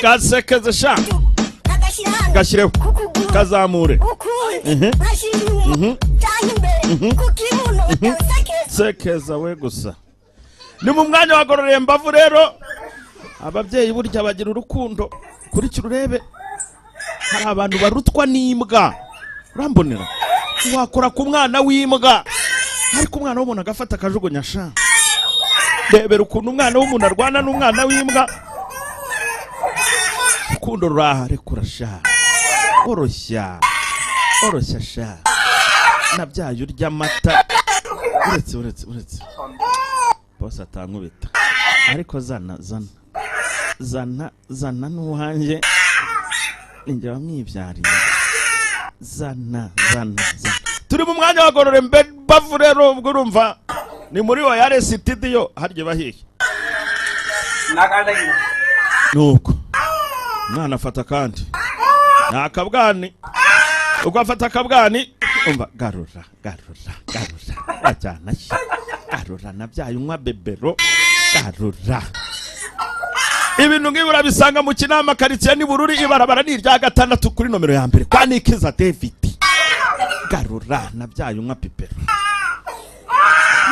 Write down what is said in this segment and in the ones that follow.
Gasekeze sha, gashyireho, kazamure, sekeza we gusa. Ni mu mwanya wa gororeye mbavu rero. Ababyeyi burya bagira urukundo. Kurikira urebe, hari abantu barutwa n'imbwa. Urambonera wakora ku mwana w'imbwa, ariko umwana w'umuntu agafata akajugunya sha. Rebera ukuntu umwana w'umuntu arwana n'umwana w'imbwa. Urukundo ruraha. Rekura sha, oroshya, oroshya sha, nabyaye urya amata. Uretse, uretse, uretse bose atankubita, ariko zana, zana, zana, zana n'uwanjye, ninjye wamwibyariye. Zana, zana, zana. Turi mu mwanya wa gorore mbavu rero. Ubwo urumva ni muri Royal Studio, harya bahiye. Nuko umwana afata akandi, ni akabwani. Ubwo afata akabwani, umva: "Garura, garura, garura, ajyana ye, garura, nabyaye unywa bébero, garura." Ibintu nk'ibi urabisanga mu Kinama, karitsiye ni Bururi, ibarabara ni irya gatandatu, kuri nomero ya mbere, kwa Nikiza David. "Garura, nabyaye unywa biberon,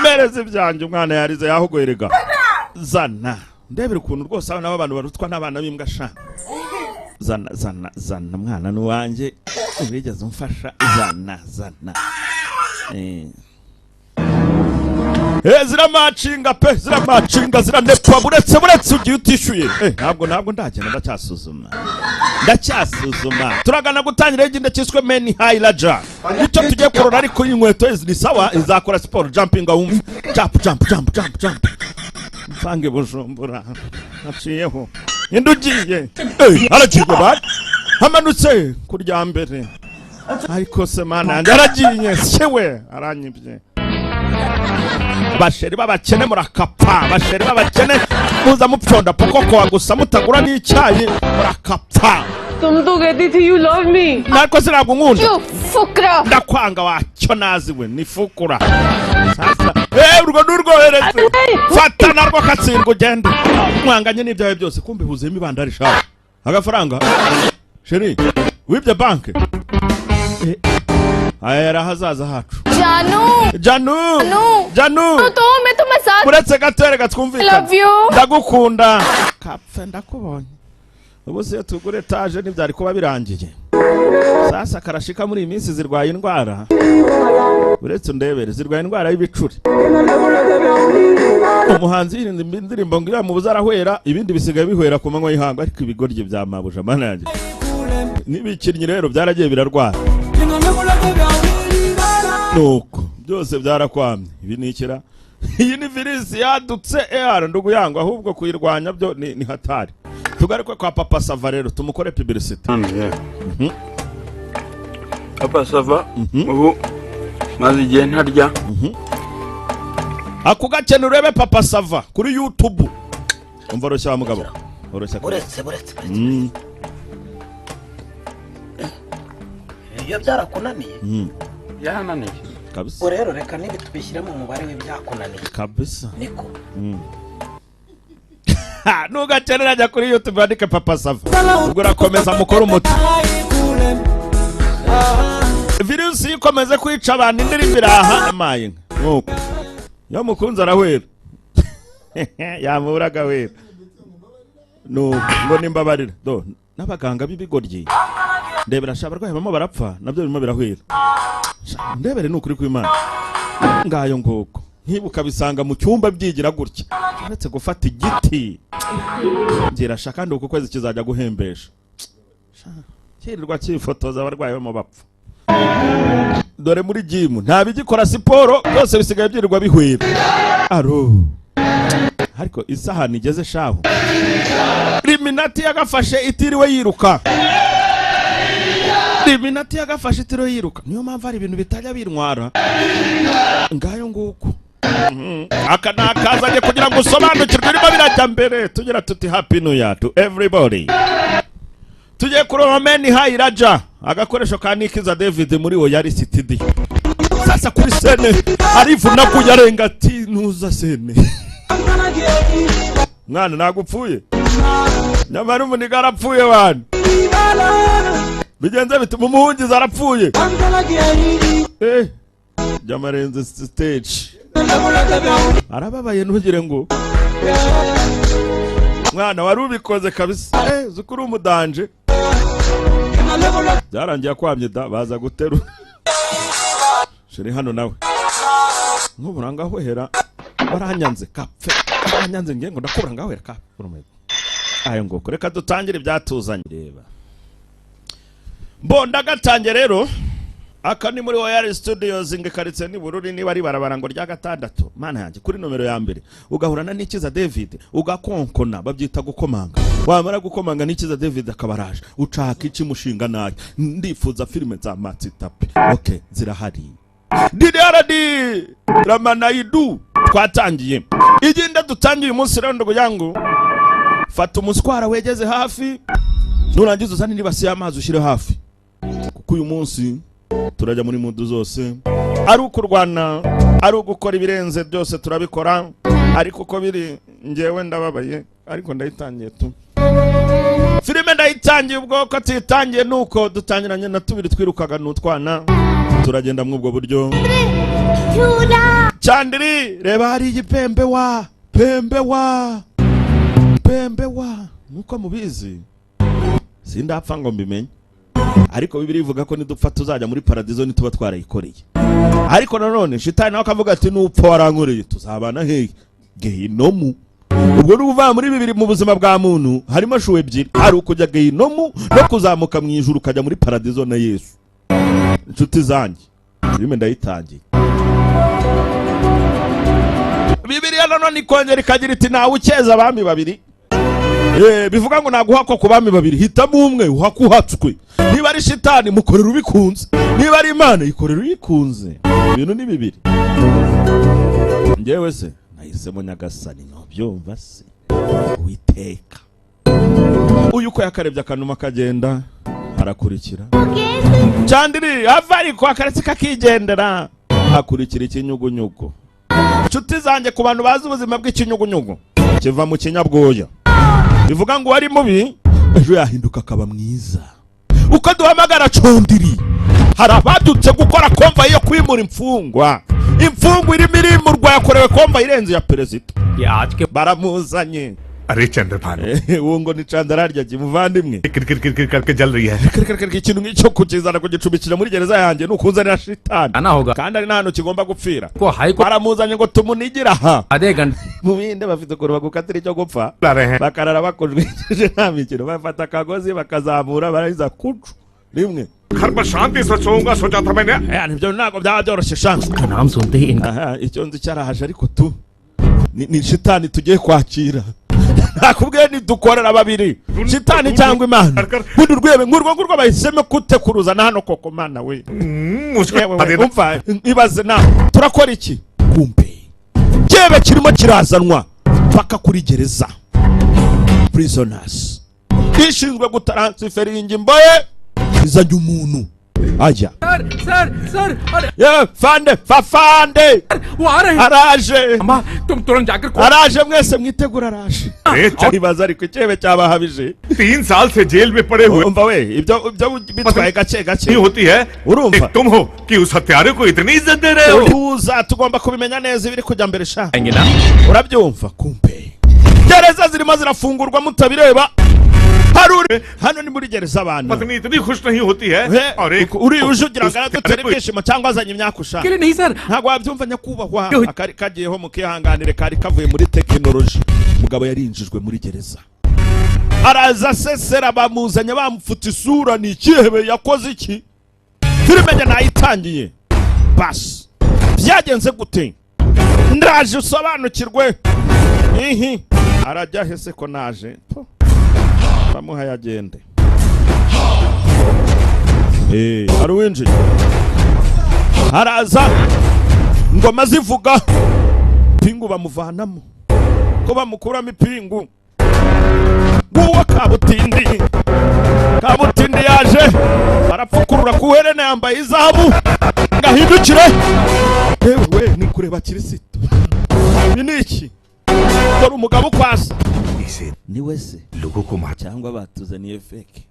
mereza ibyanjye." Umwana yarize, yahugoye rega. Zana ndebera ukuntu rwose abana b'abantu barutwa n'abana b'imbwa sha. Zana, zana, zana, mwana n'uwanjye, wigeze umfasha. Zana, zana. Ziramacinga pe, ziramacinga, ziranepa. Buretse, buretse, ugiye utishyuye. Ntabwo ndagenda, ndacyasuzuma, ndacyasuzuma. Turagana gutangira igenda cyiswe Meni Hayi Raja, nicyo tugiye kurora. Ariko iyi nkweto ni sawa, izakora siporo. Jumping, wumve jump, jump, jump, jump, jump. Mvange Bujumbura aciyeho indi ugiye. Aragiye bari hamanutse kurya mbere, ariko se mana yanjye, aragiye sewe, aranyibye. Basheri b'abakene murakapfa, basheri b'abakene muza mupyonda pokoko gusa, mutagura n'icyayi, murakapfa. तुम तो कहती थी you love me. Ntabwo ntabwo nkunda. चुप फुकरा. Ndakwanga wacyo nazi we ni fukura. Sasa urwo nurwohereze, fata narwo katsindwa, ugende mwanganye n'ibyawe byose. Kumbe huzuyemo ibandari shawe, agafaranga chéri wibye banke. Aya yari ahazaza hacu. जानू. Janu. Janu. Janu. तो मैं तुम्हें साथ Uretse gato reka twumvikane. Love you. Ndagukunda. Kapfe, ndakubonye. Ubu se iyo tugura etaje ntibyari kuba birangiye? Sasa karashika muri iyi minsi zirwaye indwara, uretse undebere, zirwaye indwara y'ibicuri. Umuhanzi yirinda indirimbo ngo iriya mubuze arahwera, ibindi bisigaye bihwera ku manywa y'ihangu. Ariko ibigoryi bya mabuja, mana yanjye, n'ibikinnyi rero byaragiye birarwara, nuko byose byarakwamye. Ibi ni ikira, iyi ni virisi yadutse AR ndugu yangu, ahubwo kuyirwanya byo ni hatari. Tugaruke kwa Papa Sava rero, tumukore publicity. Papa Sava, ubu maze igihe ntarya. Ako gakene urebe Papa Sava kuri YouTube. Umva, oroshya wa mugabo, oroshya. Buretse, buretse, buretse. Ibiryo byarakunaniye? Byarananiye. Kabisa. Ubwo rero reka nibi tubishyire mu mubare w'ibyakunaniye. Kabisa. Niko. Ha, nugakenera ajya kuri YouTube wandike Papa Sava. Ubwo urakomeza mukore umuti. Virusi ikomeze kwica abantu, indirimbo iraha amaye nkuko iyo mukunzi arahwera, yamubura agahwera, nuko ngo nimbabarira. Do n'abaganga b'ibigoryi, ndebera sha, abarwayi barimo barapfa, nabyo birimo birahwera. Sha, ndebere, ni ukuri kw'Imana. Ngayo nguko, nkibuka bisanga mu cyumba byigira gutya, uretse gufata igiti ngira sha. Kandi uku kwezi kizajya guhembesha. Sha, kirirwa cyifotoza abarwayi barimo bapfa. Dore muri jimu nta bigikora siporo, byose bisigaye byirirwa bihwera. Aro ariko isahani igeze shaho, riminati yagafashe itiriwe yiruka, riminati yagafashe itiriwe yiruka. Niyo mpamvu hari ibintu bitajya bintwara. Ngayo nguko. Aka ni akazanye kugira ngo usobanukirwe birimo birajya mbere. Tugira tuti happy new year to everybody. Tugiye kuroba Meni Hayi Raja, agakoresho ka Nikiza David muri wo yari ctd. Sasa kuri scène arivuna kuyarenga, ati ntuza scène mwana, ntabwo upfuye. Nyamara umuniga arapfuye. Bantu, bigenze bituma umuhungiza arapfuye. Jamarenze stage, arababaye. Ntugire ngo mwana wari ubikoze kabisa. Uzi ko uri umudanje. Byarangiye akwamye da, baza guterura chéri hano. Nawe nkubura ngahwera, waranyanze kapfe, waranyanze. Nge ngo ndakubura ngahwera kapfe. Ayo ngo reka dutangire ibyatuzanye. Reba mbonda gatange rero. Aka ni muri Royal Studios, ngo karitsiye ni Bururi, niba ari barabara ngo rya gatandatu. Mana yanjye, kuri nomero ya mbere ugahurana n'Ikiza David, ugakonkona, babyita gukomanga. Wamara gukomanga, n'Ikiza David akabaraje. Ucaka iki mushinga? Nayo ndifuza filime za Matsitape. Okay, zirahari. DDRD Ramanaidu, twatangiye igenda. Dutangiye uyu munsi rero, ndugu yangu, fata umuswara wegeze hafi, nurangiza uzane n'ibasi y'amazi ushyire hafi, kuko uyu munsi turajya muri mood zose. Ari ukurwana, ari ugukora ibirenze, byose turabikora. Ariko uko biri, ngewe ndababaye, ariko ndayitangiye tu. Filime ndayitangiye. Ubwo ko tuyitangiye, nuko dutangiranye na tubiri twirukaga n'utwana, turagenda muri ubwo buryo. Chandiri, reba hari igipembe wa pembe wa pembe wa. Nkuko mubizi, sindapfa ngo mbimenye, ariko Bibiliya ivuga ko nidupfa tuzajya muri paradizo nituba twarayikoreye. Ariko nanone shitani nawe akavuga ati: "Nupfa warankoreye tuzabana hehe?" Gehinomu. Ubwo ni uvuga muri bibiri. Mu buzima bwa muntu harimo choix ebyiri: hari ukujya gehinomu no kuzamuka mu ijuru ukajya muri paradizo na Yesu. Inshuti zanjye, filime ndayitangiye. Bibiliya nanone ikongera ikagira iti: "Ntawe ukeza abami babiri." Bivuga ngo naguhakwa ku bami babiri, hitamo umwe uhaka uhatswe. Niba ari shitani, mukorera ubikunze; niba ari Imana, ikorera uyikunze. Ibintu ni bibiri. Njyewe se nahisemo Nyagasani, ntubyumva se? Uwiteka uyu uko yakarebye akanuma kagenda, arakurikira Chandiri ava, ariko akaretse kakigendera, akurikira ikinyugunyugu. Inshuti zanjye, ku bantu bazi ubuzima bw'ikinyugunyugu, kiva mu kinyabwoya. Bivuga ngo uwari mubi ejo yahinduka akaba mwiza. Uko duhamagara Cundiri, hari ababyutse gukora convoy yo kwimura imfungwa. Imfungwa irimo irimurwa, yakorewe convoy irenze iya perezida. ये आज के Baramuzanye. अरे Chandrabhanu, Uwo ngo ni Candararya, muvandimwe. किर किर किर किर करके जल रही है। Reka reka, ikintu nk'icyo kukizana kugicumbikira muri gereza yanjye ni ukunzanira shitani, आना होगा kandi ari n'ahantu kigomba gupfira. को high court Baramuzanye ngo tumunigire aha. आधे घंटे Mu bindi bafite ukuntu bagukatira icyo gupfa, ला रहे हैं। bakarara bakujwikije nta mikino. Bafata akagozi bakazamura, barangiza kucu rimwe. घर पर शांति से सोऊंगा सोचा था मैंने। Nibyo, ntabwo byaba byoroshye sha. का नाम सुनते ही इनका Aha, icyo nzi cyarahaje, ariko tu ni shitani tugiye kwakira. Nakubwiye, nidukorera babiri, shitani cyangwa Imana. Bundi urwebe nk'urwo ngurwo bahisemo kutekuruzana hano koko. Mana we! उसको Yewe we, umva, ibaze nawe, turakora iki? Kumbe cyebe kirimo kirazanwa paka kuri gereza. Prisoners ishinzwe gutaransiferinga imbohe izanye umuntu ajya. Sir, sir, sir, अरे Ye fande fafande! वो आ रहे हैं। Araje! अम्मा, तुम तुरंत जाकर Araje, mwese mwitegura, araje. Ibaze, ariko icyebe cyabahabije. 3 साल से जेल में पड़े हुए Umva we, ibyo bitwaye gake gake. नहीं होती है। Urumva? एक तुम हो कि उस हत्यारे को इतनी इज्जत दे रहे हो। Tuza, tugomba kubimenya neza ibiri kujya mbere sha. आएंगे ना? Urabyumva? Kumbe gereza zirimo zirafungurwa, mutabireba. Hari uri hano, ni muri gereza abantu. पत्नी इतनी खुश नहीं होती है और एक Uri uje ugira ngo aradutera ibyishimo cyangwa azanye imyaka ushaka. के लिए नहीं sir. Ntabwo wabyumva nyakubahwa. Akari kagiyeho, mukihanganire, kari kavuye muri tekinoloji. Umugabo yarinjijwe muri gereza, araza asesera. Bamuzanye bamupfutse isura. Ni ikihebe, yakoze iki? Filime njye nayitangiye. Basi byagenze gute? Ndaje usobanukirwe. Ihi, arajya hese ko naje? Po. Bamuhaye agende. Hari uwinjiye, araza ngoma zivuga, pingu bamuvanamo, ko bamukuramo ipingu. Nguwo Kabutindi, Kabutindi yaje, barapfukurura ku herena, yambaye izahabu. Ngahindukire, yewe, ni kureba kirisito. Ibi ni iki? Dore. Umugabo ukwasa इसे ni we se लोगों को मार cyangwa batuzaniye fake?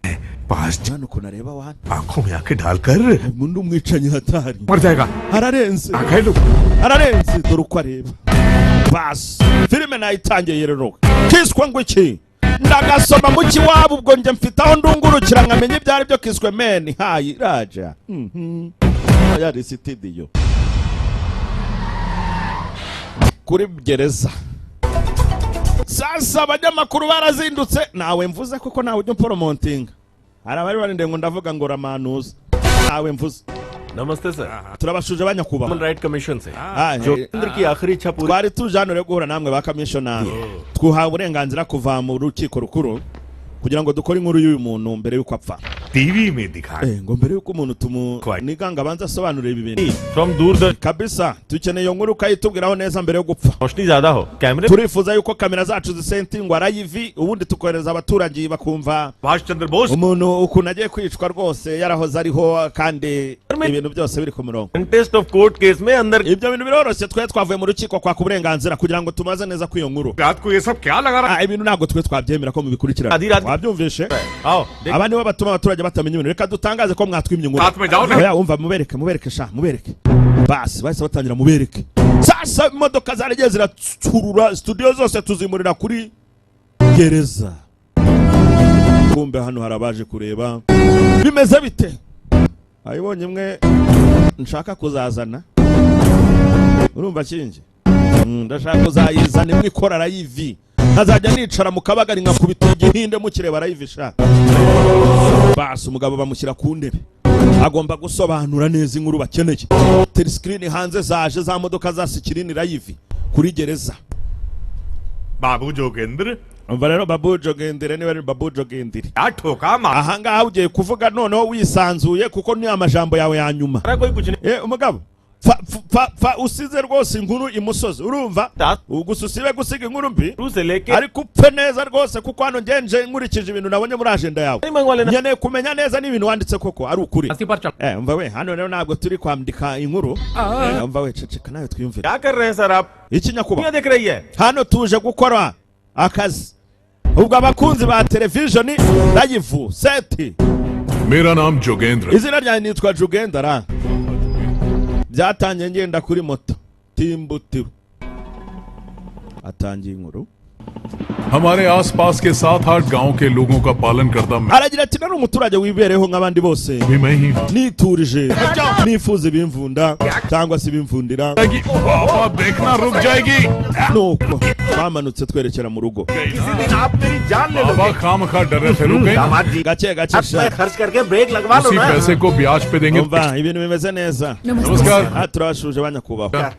पास Hano ukuntu areba wana आंखों में आंखें डालकर undi umwicanyi hatari. मर जाएगा। Ararenze. आंखें लोग Ararenze, dore uko areba. Basi filime nayitangiye rero, kiswe ngo iki? Ndagasoma mu kiwabo, ubwo njye mfite aho ndungurukira nkamenya ibyo ari byo. Kiswe meni hayi raja. Yari sitidiyo kuri gereza. Sasa abanyamakuru barazindutse, nawe mvuze kuko nawe ujya uporomontinga. Hari abari barindeye ngo ndavuga ngo ramanuza, nawe mvuze. नमस्ते sir. Turabashuje banyakubahwa. Human right commission से Ah, Jogendra की आखिरी इच्छा पूरी Twari tuje hano rero guhura namwe ba commissioner, twuhawe uburenganzira kuva mu rukiko rukuru kugira ngo dukore inkuru y'uyu muntu mbere y'uko apfa. TV में दिखा Ngo mbere y'uko umuntu tumuniga ngo abanze asobanure ibi bintu from Doordarshan kabisa, dukeneye iyo nkuru ukayitubwiraho neza mbere yo gupfa. रोशनी ज्यादा हो कैमरे Turifuza yuko kamera zacu zisentingwa live, ubundi tukohereza abaturage bakumva Subhash Chandra Bose umuntu ukuntu agiye kwicwa rwose yarahoze ariho kandi ibintu byose biri ku murongo. Test of court case में अंदर Ibyo bintu biroroshye, twe twavuye mu rukiko kwaka uburenganzira kugira ngo tumaze neza ko iyo nkuru रात को ये सब क्या लगा रहा Ah, ibintu ntabwo twe twabyemera ko mubikurikirana. Adira- Wabyumvishe? आओ देख Aba nibo batuma abaturage batamenya ibintu. Reka dutangaze ko mwatwimye inkuru. साथ में जाओ ना। Oya, umva, mubereke, mubereke sha, mubereke. Basi bahise batangira mubereke. Sasa imodoka zaragiye ziraturura studio zose tuzimurira kuri gereza. Kumbe hano hari abaje kureba bimeze bite. Ayibonye imwe nshaka kuzazana, urumva kingi. Ndashaka kuzayizana imwe ikora live, nkazajya nicara mu kabagari nkakubita igihinde mukireba live sha. Basi umugabo bamushyira ku ntebe, agomba gusobanura neza inkuru bakeneye. Telescreen hanze zaje za modoka za sikirini live kuri gereza. बाबू Jogendra Umva rero babu Jogendere, niba ari babu Jogendere, क्या ठोका मार ahangaha ugiye kuvuga noneho wisanzuye kuko ni amajambo yawe ya nyuma. कोई कुछ नहीं Umugabo fa, fa, fa usize rwose inkuru imusozi, urumva? Ta- Gusa usibe gusiga inkuru mbi, शुरू से लेके ariko upfe neza rwose, kuko hano ngenje nkurikije ibintu nabonye muri agenda yawe, नहीं मंगवा लेना nkeneye kumenya neza n'ibintu wanditse koko ari ukuri. फांसी पर चढ़ Umva we, hano rero ntabwo turi kwandika inkuru. Umva we, ceceka nawe twiyumvire. क्या कर रहे हैं sir आप? Iki nyakubahwa, दुनिया देख रही है। hano tuje gukora akazi, ubwo abakunzi ba televisioni live seti. मेरा नाम Jogendra Izina ryanjye nitwa Jugendara. Byatangiye ngenda kuri moto timbutiru. Atangiye inkuru. हमारे आसपास के 7-8 गांव के लोगों का पालन करता मैं Aragira ati nari umuturage wibereho nk'abandi bose, भी मैं ही हूँ। niturije, nifuza ibimvunda cyangwa se ibimvundira. पापा देखना रुक जाएगी। Nuko twamanutse twerekera mu rugo. किसी दिन आप मेरी जान ले बाबा खाम खा डर रहे थे, रुक गए ना। दामाद जी Gake gake अब sha. मैं खर्च करके ब्रेक लगवा लो उसी ना। पैसे को ब्याज पे देंगे। Umva, ibintu bimeze neza. नमस्कार। Ah, turabashuje banyakubahwa.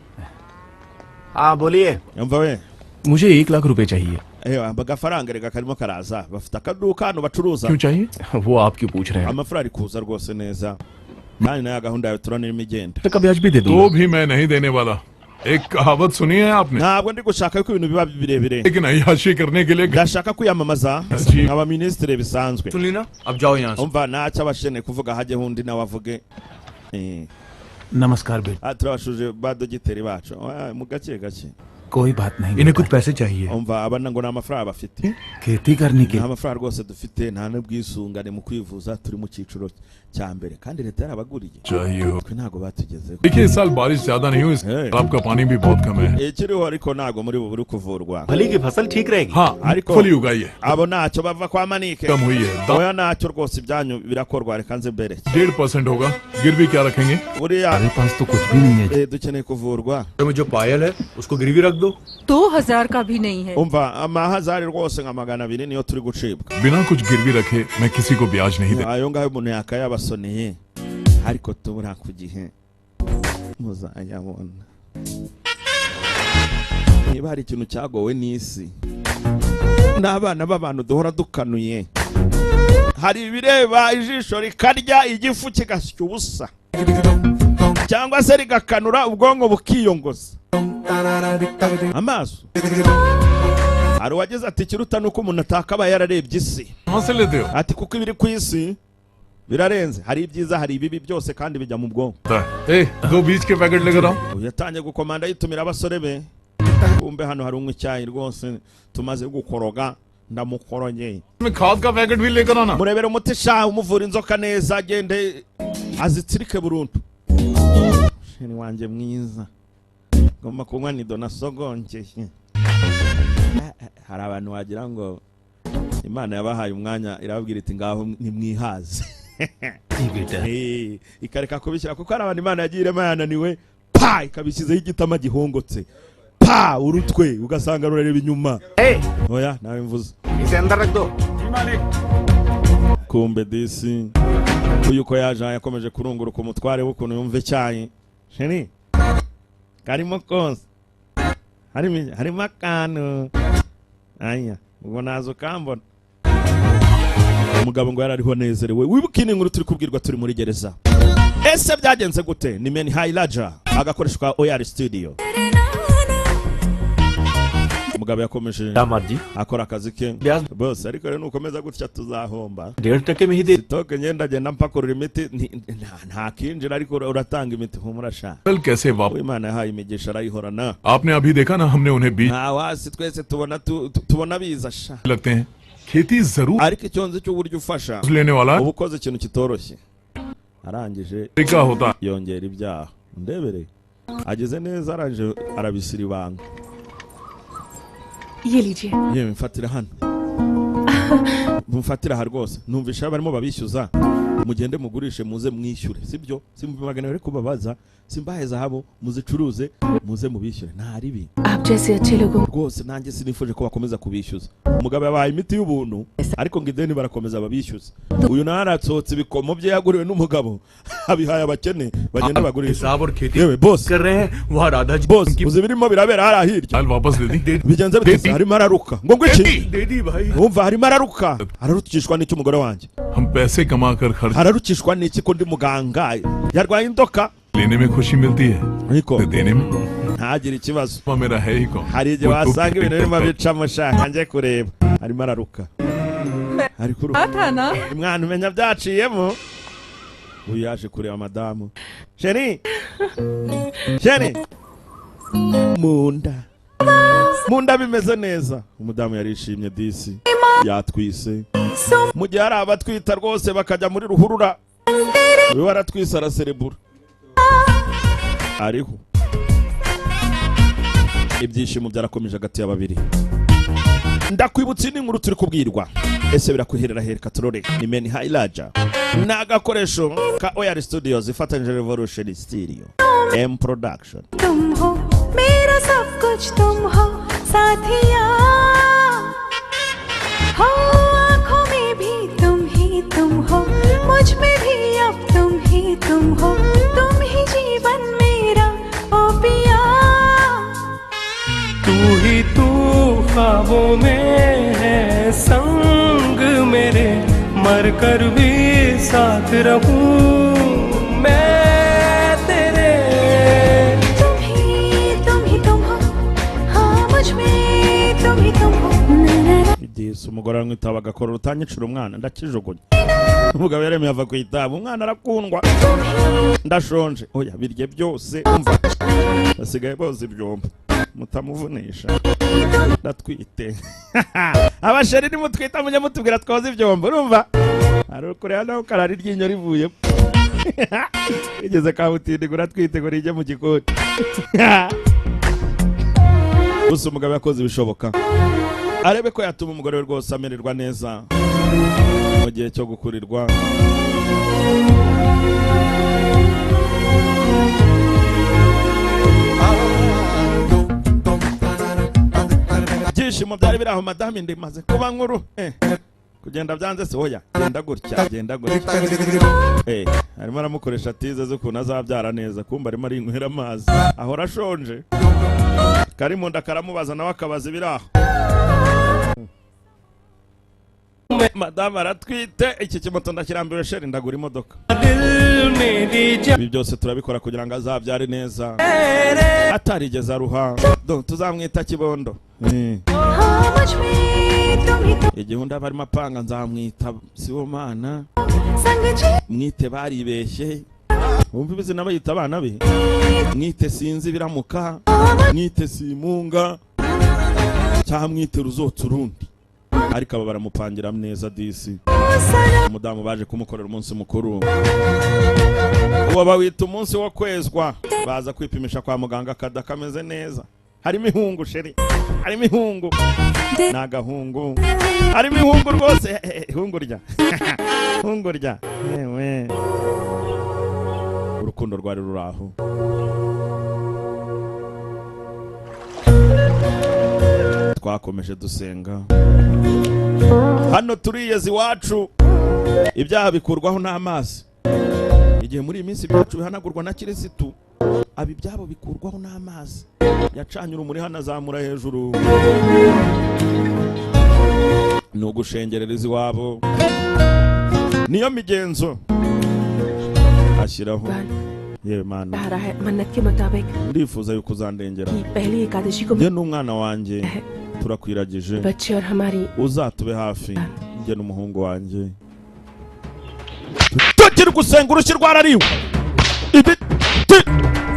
हाँ बोलिए। Umva we. मुझे 1 लाख रुपए चाहिए। Ewa, agafaranga reka karimo karaza, bafite akaduka hano bacuruza. क्यों चाहिए? वो आप क्यों पूछ रहे हैं? Amafaranga ari kuza rwose neza, kandi nayo gahunda yawe turabona irimo igenda. का ब्याज भी दे तो दूंगा। भी मैं नहीं देने वाला। एक कहावत सुनी है आपने? Ntabwo ndi gushaka yuko ibintu biba birebire. लेकिन अयाशी करने के लिए Ndashaka kwiyamamaza Ji. nkaba minisitiri bisanzwe. सुन ली ना, अब जाओ यहाँ से। Umva, ntacyo abashene kuvuga, hajyeho undi nawe avuge. नमस्कार बेटा। Ah, turabashuje ba dogiteri bacu. Ah, mu gake gake. कोई बात नहीं। इन्हें कुछ पैसे चाहिए। Umva, aba ngo ni amafaranga bafite. खेती करने के Nta mafaranga rwose dufite, nta n'ubwisungane mu kwivuza, turi mu cyiciro cya mbere kandi leta yarabaguriye. चाहिए हो। Twe ntabwo batugezeho. देखिए इस साल बारिश ज्यादा नहीं हुई, इस है। तालाब का पानी भी बहुत कम है। Ikiriho ariko ntabwo muri bubure kuvurwa. फली की फसल ठीक रहेगी। हाँ, Ariko- फली उगाई है, Abo ntacyo bava kwa manike. कम हुई है। Oya, ntacyo rwose, ibyanyu birakorwa, reka nze mbereke. 1.5% होगा। गिरवी क्या रखेंगे? Buriya हमारे पास तो कुछ भी नहीं है। Dukeneye kuvurwa. में जो पायल है उसको गिरवी रख दो। 2,000 का भी नहीं है। Umva, amahazari rwose nka 200 niyo turi gucibwa. बिना कुछ गिरवी रखे मैं किसी को ब्याज नहीं दे Ayo ngayo umuntu yakayabasoneye, ariko tubura ku gihe muzayabona. Niba hari ikintu cyagowe n'isi n'abana b'abantu duhora dukanuye, hari ibireba ijisho rikarya igifu kigasya ubusa, cyangwa se rigakanura ubwonko bukiyongoza amaso. Hari uwagize ati ikiruta ni uko umuntu atakabaye yararebye isi. कहाँ से लेते हो? Ati kuko ibiri ku isi birarenze, hari ibyiza, hari ibibi, byose kandi bijya mu bwonko. ए, दो बीज के पैकेट लेकर आओ। Uyu yatangiye gukomanda yitumira abasore be. Kumbe hano hari unywa icyayi rwose tumaze gukoroga ndamukorogeye. में खाद का पैकेट भी लेकर आना। Murebere umuti sha umuvura inzoka neza agende azitsirike burundu. Sheni wanjye mwiza ngomba kunywa nido nasogongeye. Hari abantu wagira ngo Imana yabahaye umwanya irababwira iti ngaho nimwihaze. Ikareka kubishyira kuko hari abantu Imana yagiye irema yananiwe pa ikabishyizeho igitama gihongotse pa urutwe ugasanga rurareba inyuma. Oya nawe mvuze. इसे अंदर रख दो। Kumbe disi uyu ko yaje yakomeje kurunguruka umutware w'ukuntu yumva icyayi. Sheni karimo kose harimo akantu aya ubwo naza ukambona. Umugabo ngo yarariho anezerewe. Wibuke iyi nkuru turi kubwirwa turi muri gereza. Ese byagenze gute? Ni Men Highlager agakoresho ka OR Studio. Umugabo yakomeje akora akazi ke bose, ariko rero nukomeza gutya tuzahomba. Sitoke ngenda genda mpakurura imiti nta kinjira ariko uratanga imiti humura sha. कैसे वापस Imana yahaye imigisha arayihorana. आपने अभी देखा ना हमने उन्हें बीज Nta wasi twese tubona tubona biza sha. लगते हैं खेती जरूर Ariko icyo nzi cy'uburyo ufasha लेने वाला uba ukoze ikintu kitoroshye. Arangije तरीका होता yongera ibyaha. Ndebere ageze neza arangije arabisira ibanga. ये लीजिए। Yewe mfatira hano. Mfatira aha rwose. Numvisha barimo babishyuza. Mugende mugurishe muze mwishyure, sibyo? Simbagana bari kubabaza, simbahe zahabu muzicuruze muze mubishyure. Nta ribi. आप जैसे अच्छे लोगों Rwose nanjye sinifuje ko bakomeza kubishyuza. Umugabo yabahaye imiti y'ubuntu ariko ngo ideni barakomeza babishyuza. Uyu nawe aratsotse ibikomo bye yaguriwe n'umugabo abihaye abakene bagenda bagurisha. हिसाब और खेती Yewe boss, कर रहे हैं वहाँ राधा ji boss uzi birimo birabera hariya hirya. साल वापस दे दी Bigenze bite? Harimo araruka. Ngo ngo iki? दे दी भाई। Wumva harimo araruka. Ararukishwa n'iki umugore wanjye? हम पैसे कमा कर खर्च Ararukishwa n'iki ko ndi muganga? Yarwaye indoka. लेने में खुशी मिलती है Ariko तो देने में ntagire ikibazo. माँ मेरा है ही कौन। Hari igihe wasanga ibintu birimo bicamo shaka njye kureba. Arimo araruka. Ari kuruka. था ना। Umwana umenya byaciyemo. Uyu yaje kureba madamu. Sheri. Sheri. Munda. Munda bimeze neza. Umudamu yarishimye disi. Yatwise. Mu gihe hari abatwita rwose bakajya muri ruhurura. Uyu aratwise araserebura. Ariho. Ibyishimo byarakomeje hagati ya babiri. Ndakwibutsa iyi nkuru turi kubwirwa. Ese birakuherera hereka turore. Ni Men Highlager. Ni agakoresho ka OR Studios ifatanyije Revolution Studio M Production. तुम हो मेरा सब कुछ तुम हो साथिया हो आंखों में भी तुम ही तुम हो मुझ में भी अब तुम ही तुम हो तुम ही जीवन मेरा ओ पिया। तू ही तू ख्वाबों में है संग मेरे मर कर भी साथ रहूं मैं तेरे। तुम ही तुम हो हाँ मुझ में तुम ही तुम हो ना ना ना। Disi umugore aramwitaba agakora urutanyicira umwana ndakijugunya. Umugabo yaremeye ava ku itaba umwana arakundwa. Ndashonje. Oya birye byose umva. Basigaye boza ibyombo. Mutamuvunisha. Ndatwite. Abasheri nimutwita mujye mutubwira twoza ibyombo urumva? Hari ukureba nawe ukarara iryinyo rivuye. Igeze kabutindi uratwite ngo rijye mu gikoni. Gusa umugabo yakoze ibishoboka arebe ko yatuma umugore we rwose amererwa neza mu gihe cyo gukurirwa. Ibyishimo byari biri aho madamu ndimaze kuba nkuru. Kugenda byanze se oya genda gutya genda gutya. Arimo aramukoresha tize z'ukuntu azabyara neza kumba arimo arinywera amazi ahora ashonje. Kari mu nda karamubaza nawe akabaza ibiri aho. Madamu aratwite iki kimoto ndakirambiwe sheri ndagura imodoka. Ibi byose turabikora kugira ngo azabyare neza atarigeze aruha. Tuzamwita Kibondo. Igihe undi aba arimo apanga nzamwita Sibomana, mwite baribeshye. Wumva ibizina bayita abana be, mwite sinzi biramuka, mwite simunga, cyangwa mwite ruzotsa urundi. Ariko aba baramupangira neza disi. Umudamu baje kumukorera umunsi mukuru, uwo bawita umunsi wo kwezwa. Baza kwipimisha kwa muganga, akada kameze neza, harimo ihungu sheri, harimo ihungu, ni agahungu, harimo ihungu rwose, ihungu rya ihungu rya yewe. Urukundo rwari ruri aho. Twakomeje dusenga hano turiyeza iwacu, ibyaha bikurwaho n'amazi. Igihe muri iyi minsi ibyacu bihanagurwa na Kirisitu, aba ibyabo bikurwaho n'amazi. Yacanye urumuri hano azamura hejuru, ni ugushengerereza iwabo, niyo migenzo ashyiraho. Yewe Mana, ndifuza yuko uzandengera njye n'umwana wanjye, turakwiragije, uzatube hafi njye n'umuhungu wanjye. Tukiri gusenga urushyi rwarariwe ibiti,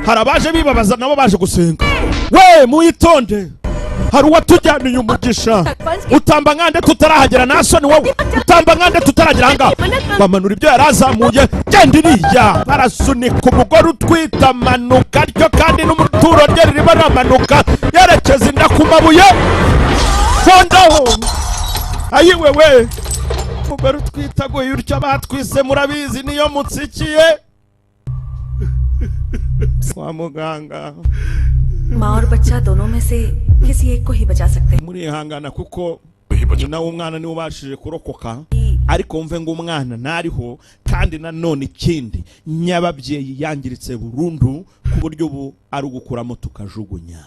hari abaje bibabaza nabo baje gusenga. We muyitonde, hari uwatujyaniye umugisha. Utamba nkande tutarahagera, nta soni wowe, utamba nkande tutaragera ahangaha. Bamanura ibyo yarazamuye, genda iriya. Barasunika umugore utwite amanuka atyo, kandi n'umuturo rye ririmo ramanuka yerekeza inda ku mabuye. Kondaho ayiwe we, umugore utwite aguye utyo, batwise murabizi niyo mutsikiye kwa muganga. माँ और बच्चा दोनों में से किसी एक को ही बचा सकते हैं। Murihangana kuko nyina w'umwana niwe ubashije kurokoka, ariko mve ngo umwana ntariho. Kandi nanone ikindi, nyababyeyi yangiritse burundu ku buryo ubu ari ugukuramo tukajugunya.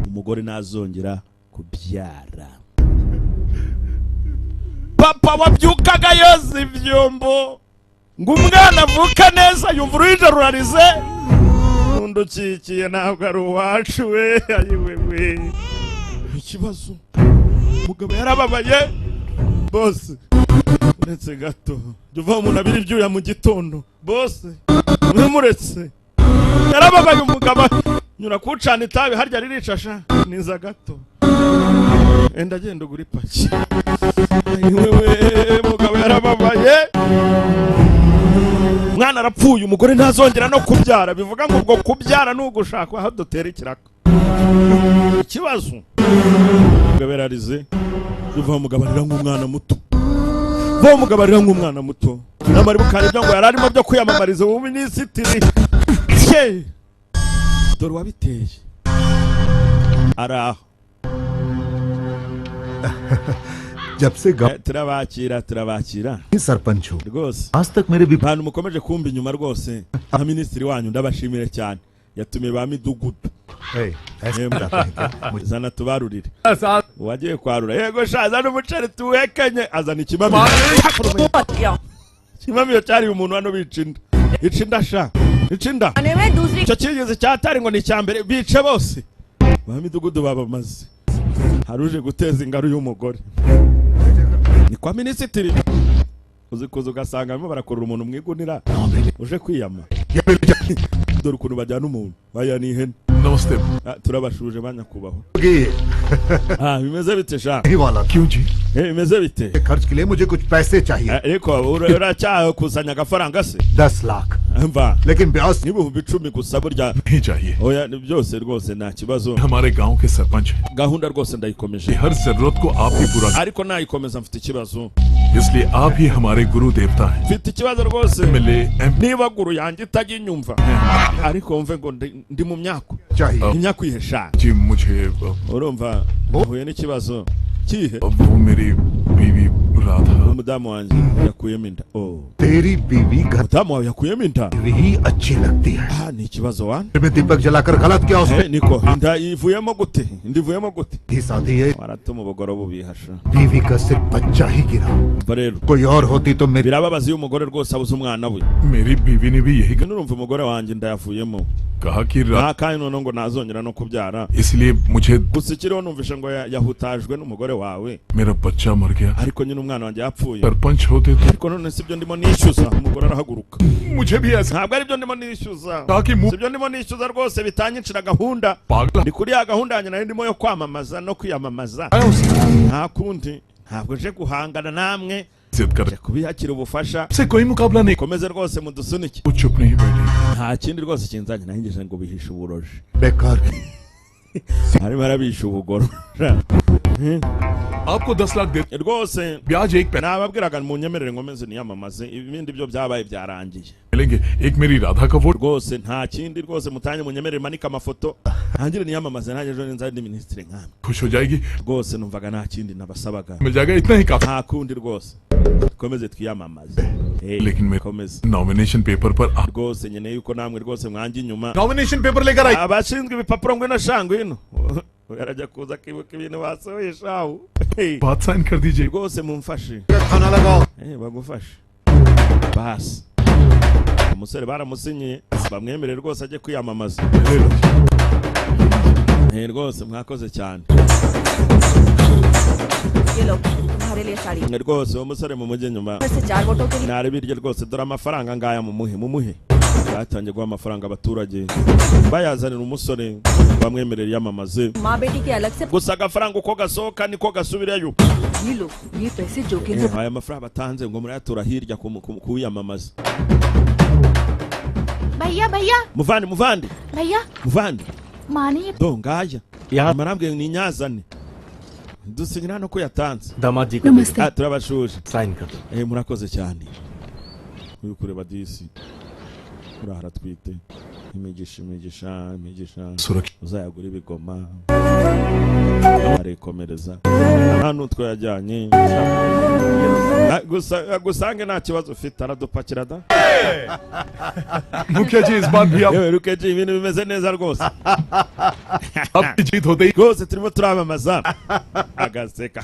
Umugore ntazongera kubyara. Papa wabyukaga yoza ibyombo ngo umwana avuka neza, yumva uruhinja rurarize. Ukikiye ntabwo ari uwacu we, ayiwe we. Ikibazo, umugabo yarababaye bose. Uretse gato jya uva umuntu abira ibyuya mu gitondo bose, mwimuretse yarababaye umugabo. Nyura kucana itabi harya riricasha niza gato, enda agenda ugura ipaki. Ayiwe we, umugabo yarababaye, umwana arapfuye, umugore ntazongera no kubyara. Bivuga ngo ubwo kubyara ni ugushaka aho dutera ikiraka. Ikibazo, umugabo yararize, biva mugabarira nk'umwana muto, va mugabarira nk'umwana muto. Namara bukara ibyo ngo yararimo byo kwiyamamariza ubu minisitiri. Dore wabiteye araho. जब से turabakira turabakira sarpanch हो rwose, आज तक मेरे bantu mukomeje kumva inyuma rwose. Nka minisitiri wanyu ndabashimire cyane, yatumiye ba midugudu zana tubarurire. Uwagiye kwarura yego sha, azana umuceri tuwekenye, azana ikimamiyo. Ikimamiyo cyari umuntu hano bica inda, ica inda sha, ica inda. Icyo kigeze cyatari ngo ni icya mbere, bice bose ba midugudu babamaze. Haruje guteza ingaru y'umugore ni kwa minisitiri. Uzi kuza ugasanga barimo barakurura umuntu mwigunira uje kwiyama. Dore ukuntu bajyana umuntu baya ni ihene. Namaste. Turabashuje ba nyakubahwa. Bimeze bite sha? क्यों जी? Bimeze bite? खर्च के लिए मुझे कुछ पैसे चाहिए। Ariko uracyakusanya agafaranga se? 10 lakh. Mva. लेकिन ब्याज 10,000 gusa burya. नहीं चाहिए। Oya ni byose rwose nta kibazo. हमारे गांव के सरपंच हैं। Gahunda rwose ndayikomeje. हर जरूरत को आप ही पूरा, ariko nayikomeza mfite ikibazo. इसलिए आप ही हमारे गुरु देवता हैं। Mfite ikibazo rwose. MLA MP Niba guru yanjye itajya inyumva, ariko mve ngo ndi mu myako, imyako ihesha. जी मुझे Urumva nahuye n'ikibazo kihe? वो मेरी बीवी Radha, Umudamu wanjye yakuyemo inda. Oh, तेरी बीवी घर umudamu wawe yakuyemo inda? ही अच्छी लगती है। Ah, ni ikibazo wana. में दीपक जलाकर गलत किया उसने। Niko inda ivuyemo gute? Inda ivuyemo gute? ही साथी है, Waratuma ubugoro bubihasha. बीवी का सिर्फ बच्चा ही गिरा। Umva rero, कोई और होती तो मेरी birababaza iyo umugore rwose abuze umwana we. मेरी बीवी ने भी यही Nurumva umugore wanjye inda yavuyemo. कहा कि Nta kandi noneho ngo ntazongera no kubyara. इसलिए मुझे Gusa ikiriho numvishe ngo yahutajwe n'umugore wawe. मेरा बच्चा मर गया। Ariko nyine umwana wanjye yapfuye. Sarpanch होते तो Ariko none sibyo ndimo nishyuza. Umugore arahaguruka. मुझे भी ऐसा Ntabwo aribyo ndimo nishyuza. कहा कि मुंह Sibyo ndimo nishyuza rwose, bitanyicira gahunda. पागल Ni kuri ya gahunda yanjye nari ndimo yo kwamamaza no kwiyamamaza. आया उससे Nta kundi, ntabwo nje guhangana namwe, जिद कर nje kubihakira ubufasha. से कोई मुकाबला नहीं। Komeze rwose mudusunike. वो चुप नहीं बैठी। Nta kindi rwose kinzanye, nahingije ngo bihishe uburoji. बेकार Arimo arabisha ubugoro. आपको 10 लाख दे Rwose ब्याज एक पैसा nababwiraga munyemerere nkomeze niyamamaze, ibindi byo byabaye byarangiye. मिलेंगे। एक मेरी राधा का vote Rwose nta kindi rwose mutange, munyemerere manike amafoto ntangire niyamamaze, nanjye ejo nzaba ndi minisitiri nkamwe. खुश हो जाएगी, Rwose numvaga nta kindi nabasabaga. मिल जाएगा, इतना ही काफी। Nta kundi rwose, dukomeze twiyamamaze. लेकिन मेरे Komeze nomination paper पर rwose, nkeneye yuko namwe rwose mwanjye inyuma. Nomination paper लेकर आई। Abashinzwe ibipapuro, ngwino sha, ngwino. Uyu arajya kuza akibuka ibintu basohoye shahu. बात साइन कर दीजिए। Rwose mumfashe. खाना लगाओ। Bagufashe basi. Umusore baramusinyiye, bamwemerere rwose ajye kwiyamamaza. ले लो। Rwose mwakoze cyane. ये लो तुम्हारे लिए sari. Rwose uwo musore mumujye inyuma. फिर से 4 वोटों के लिए। Nari rwose, dore amafaranga ngaya, mumuhe mumuhe. Batangiye guha amafaranga abaturage, bayazanira umusore bamwemerera yamamaze. माँ बेटी के अलग से। Gusa agafaranga uko gasohoka niko gasubirayo. ये लो, ये पैसे Jogendra Aya mafaranga batanze ngo murayatura hirya kuwiyamamaza. भैया भैया Muvandi, muvandi, भैया, muvandi. माँ ने ये Do ngaya amarambwe ni nyazane, dusinyira no ko yatanze. दामाद जी को नमस्ते। Ah, turabashuje. Sign कर दो। Murakoze cyane. Uri kureba disi urahara twite imigisha, imigisha, imigisha. सुरक्षा Uzayagura ibigoma, arikomereza nta n'utwo yajyanye. Ah, gusa agusange nta kibazo ufite, aradupakira da. मुखिया जी इस बार भी आप Yewe Rukeji, ibintu bimeze neza rwose. आपकी जीत होते ही Rwose turimo turamamaza, agaseka.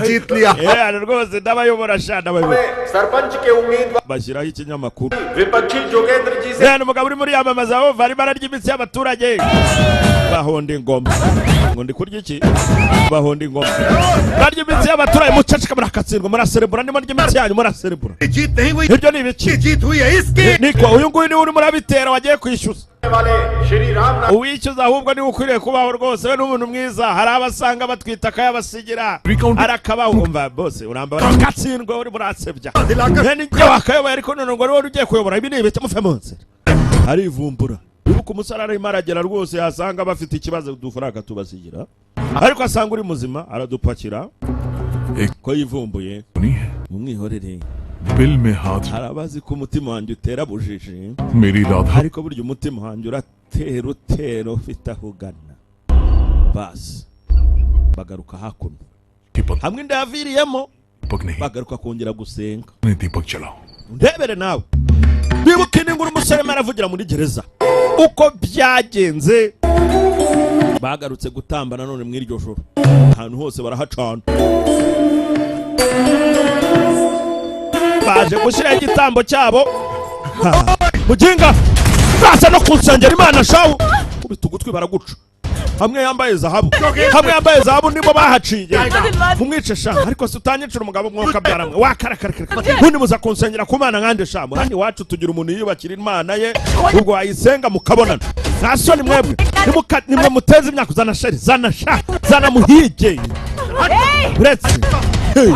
जीत लिया। Rwose ndabayobora sha, ndabayobora. Sarpanch के उम्मीदवार Bashyiraho ikinyamakuru. विपक्षी Jogendra ji से Umugabo urimo uriyamamaza wumva arimo ararya imitsi y'abaturage, bahonda ingoma ngo ndi kurya iki, bahonda ingoma, barya imitsi y'abaturage. Muceceka, murakatsindwa, muraserebura, ndimo ndya imitsi yanyu muraserebura. जीत नहीं हुई, Ibyo ni ibiki? जीत हुई है इसकी। Niko uyu nguyu niwe urimo urabitera wagiye kwishyuza. वाले श्री Ram Uwishyuza ahubwo niwe ukwiriye kubaho rwose, we n'umuntu mwiza. Hari abasanga batwita akayabasigira, arakabaho. Umva bose uramba gatsindwa, uri murasebya ni njye wakayoboye, ariko none ngo ari wowe ugiye kuyobora. Ibi ni ibiki? Muve mu nzira. Arivumbura, wibuka umusore arimo aragera rwose, yasanga bafite ikibazo, udufaranga tubasigira, ariko asanga uri muzima aradupakira ko yivumbuye. नहीं है। Mumwihorere. Bill में हाथ Hari abazi ko umutima wanjye utera bujiji, मेरी Radha ariko burya umutima wanjye uratera utera ufite aho ugana. Basi bagaruka hakuno की पत्नी hamwe inda yaviriyemo, दीपक नहीं bagaruka kongera gusenga. ने दीपक जलाओ। Ndebere nawe, wibuke n'inguru umusore arimo aravugira muri gereza uko byagenze. Bagarutse gutamba nanone muri iryo joro, ahantu hose barahacana, baje gushyiraho igitambo cyabo. Ha, muginga baza no kunsengera Imana shawu, kubita ugutwi baraguca. Hamwe yambaye zahabu, hamwe yambaye zahabu nibo bahaciye. Mumwice sha, ariko se utanyicira umugabo mwuka byaramwe wakarakarakara. Ubundi muza kunsengera ku Mana nkande sha? Hano iwacu tugira umuntu yiyubakira Imana ye, ubwo wayisenga mukabonana. Nta soni mwebwe? Nimwe muteze imyaka. Zana sheri, zana sha, zana muhige. Uretse. Hey,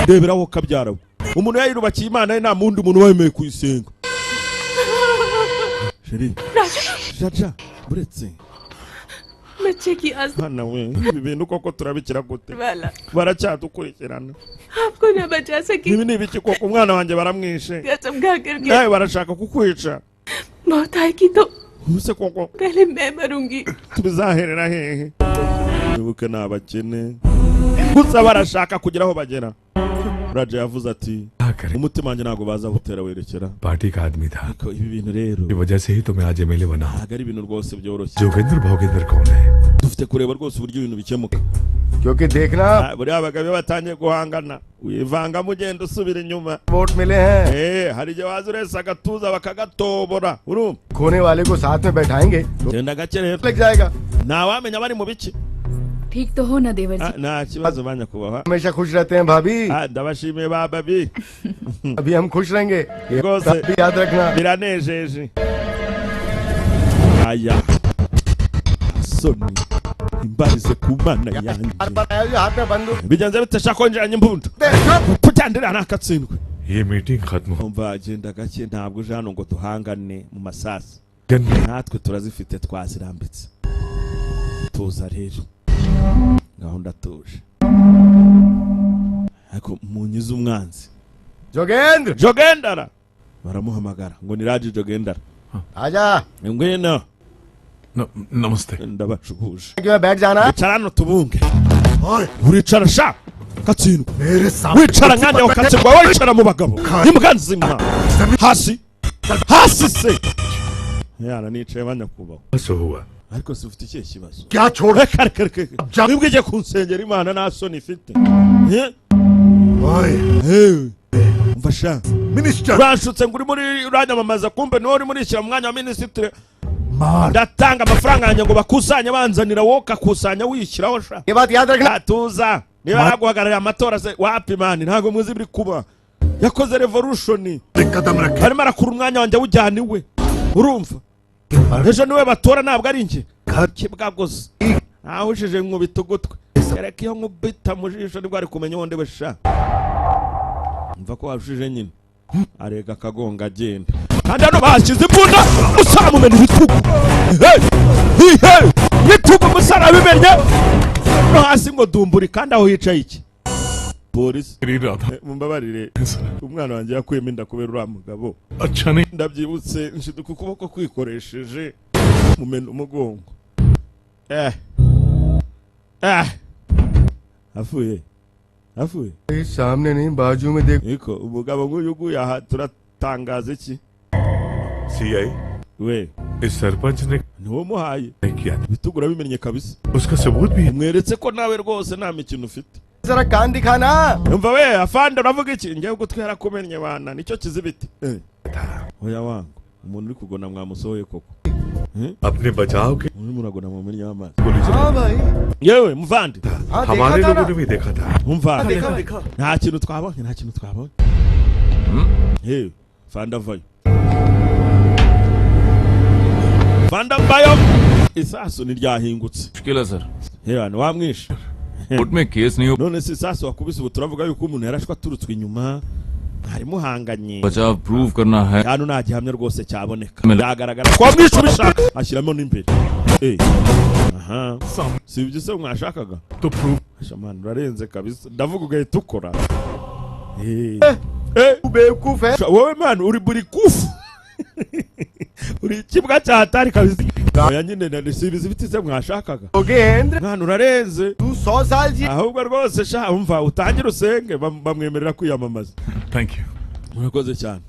ndeberaho kabyara we. Umuntu yayirubakiye Imana ye, nta mundi muntu wemeye kuyisenga. Sheri, jaja, uretse. बच्चे की आस Hana we, ibi bintu koko turabikira gute? वाला Baracyadukurikirana. आपको ना बचा सकी। Ibi ni ibiki koko? Umwana wanjye baramwishe. कसम खा करके Nawe barashaka kukwica. मौत आएगी तो Ubuse koko पहले मैं मरूंगी। tubizaherera hehe? Wibuke ni abakene gusa, barashaka kugira aho bagera. Raja yavuze ati क्या करें, umutima wanjye ntabwo baza gutera werekera. Party का आदमी था। Ariko ibi bintu rero की वजह से ही तो मैं आज MLA बना हूँ। ntabwo ari ibintu rwose byoroshye. Jogendra Bhogendra कौन है? Dufite kureba rwose uburyo ibintu bikemuka. क्योंकि देखना Buriya abagabo iyo batangiye guhangana wivangamo ugenda usubira inyuma. Vote मिले हैं। Eh, hari igihe waza urese agatuza bakagatobora, urumva? खोने वाले को साथ में बैठाएंगे तो Genda gake rero, लग जाएगा। Ntawamenya bari mu biki. ठीक तो हो ना देवर Ah, जी? nta kibazo ba nyakubahwa. हमेशा खुश रहते हैं भाभी। Ah, ndabashimiye ba babi. अभी हम खुश रहेंगे, ये rwose भी याद रखना। Biranejeje. Aya soni imbarize ku Mana yanjye. हाथ में बंदूक। Bigenze bite shaka kongeranya imbunda kujyandira ntakatsindwe. ये मीटिंग खत्म हो Umva, genda gake, ntabwo uje hano ngo duhangane mu masasu, gun natwe turazifite twazirambitse. Tuza rero, gahunda tuje, ariko munyize umwanzi. Jogendra. Jogendara baramuhamagara ngo ni Raji Jogendara. आजा। Ngwino. नमस्ते। Ndabacubuje. क्यों बैठ जाना। Wicara hano tubunge. Uricara sha katsindwa, wicara nkanjye ukatsindwa, wicara mu bagabo imbwa nzima. Hasi hasi se yana nicaye banyakubahwa. सो हुआ। Ariko se ufite ikihe kibazo? क्या छोड़। Reka reka reka, nibwo ujye kunsengera Imana nta soni ifite. Eh? Eh, umva sha. Minister. Uranshutse ngo uri muri uranyamamaza, kumbe niwe urimo urishyira mu mwanya wa minisitiri. Ndatanga amafaranga yanjye ngo bakusanye banzanira, wowe ukakusanya wishyiraho sha. ये बात याद रखना। Tuza, niba yaraguhagarariye amatora se wapi mani, ntabwo muzi ibiri kuba. Yakoze revolution, arimo arakura umwanya wanjye awujyana iwe, urumva? Ejo niwe batora, ntabwo ari njye. Kibwa gusa ahushije nkubita ugutwi, kereka iyo nkubita mu jisho nibwo ari kumenya uwo ndiwe sha. Mva ko warushije nyine, arega akagonga agenda. Kandi hano bashyize imbunda, umusore amumena ibitugu. Hey! Hey! Ibitugu umusore abimennye no hasi ngo dumburi. Kandi aho hicaye iki polisi. Radha. Mumbabarire, umwana wanjye yakuyemo inda kubera uriya mugabo. अच्छा नहीं। Ndabyibutse nshiduka ukuboko kwikoresheje mumena umugongo. Eh eh, afuye afuye. सामने नहीं, बाजू में देख। Niko umugabo nk'uyu uguye aha turatangaza iki? CI We इस सरपंच ने niwo muhaye नहीं किया था। ibitugu urabimennye kabisa. उसका सबूत भी है। Mweretse ko nawe rwose nta mikino ufite. जरा कान दिखाना। Umva we afande, uravuga iki? Njyewe ugutwi yarakumennye wana, nicyo kizibiti. Eh. Oya wangu, umuntu uri kugona mwamusohoye koko? Eh? अपने बचाव के Urimo uragona mu mennye w'amazi. गोली चलाई। हाँ भाई। Yewe muvandi. हाँ देखा हमारे था लोगों ना। ने भी देखा था। Umva, देखा देखा। Nta kintu twabonye, nta kintu twabonye. Yewe fanda avayo, fanda avayo, isasu ntiryahingutse. मुश्किल है sir. Yewe hano wamwishe. Court में केस नहीं हो। None se isasu wakubise, ubu turavuga yuko umuntu yarashwe aturutswe inyuma, harimo uhanganye. बचाव प्रूव करना है। Hano nta gihamya rwose cyaboneka, byagaragara ko wamwishe ubishaka, ashyiramo n'imbere. Eh, aha, si ibyo se mwashakaga? तो proof. Shamani urarenze kabisa, ndavuga ugahita ukora. Eh. Eh, तू बेवकूफ है। Sha, wowe man uri buri kufu, uri ikibwa cya hatari kabisa. Oya nyine, nari si ibizi biti se mwashakaga? Jogendra Mwana urarenze. तू 100 साल जी। Ahubwo rwose sha, umva utangire usenge bamwemerera kwiyamamaza. Thank you. Murakoze cyane.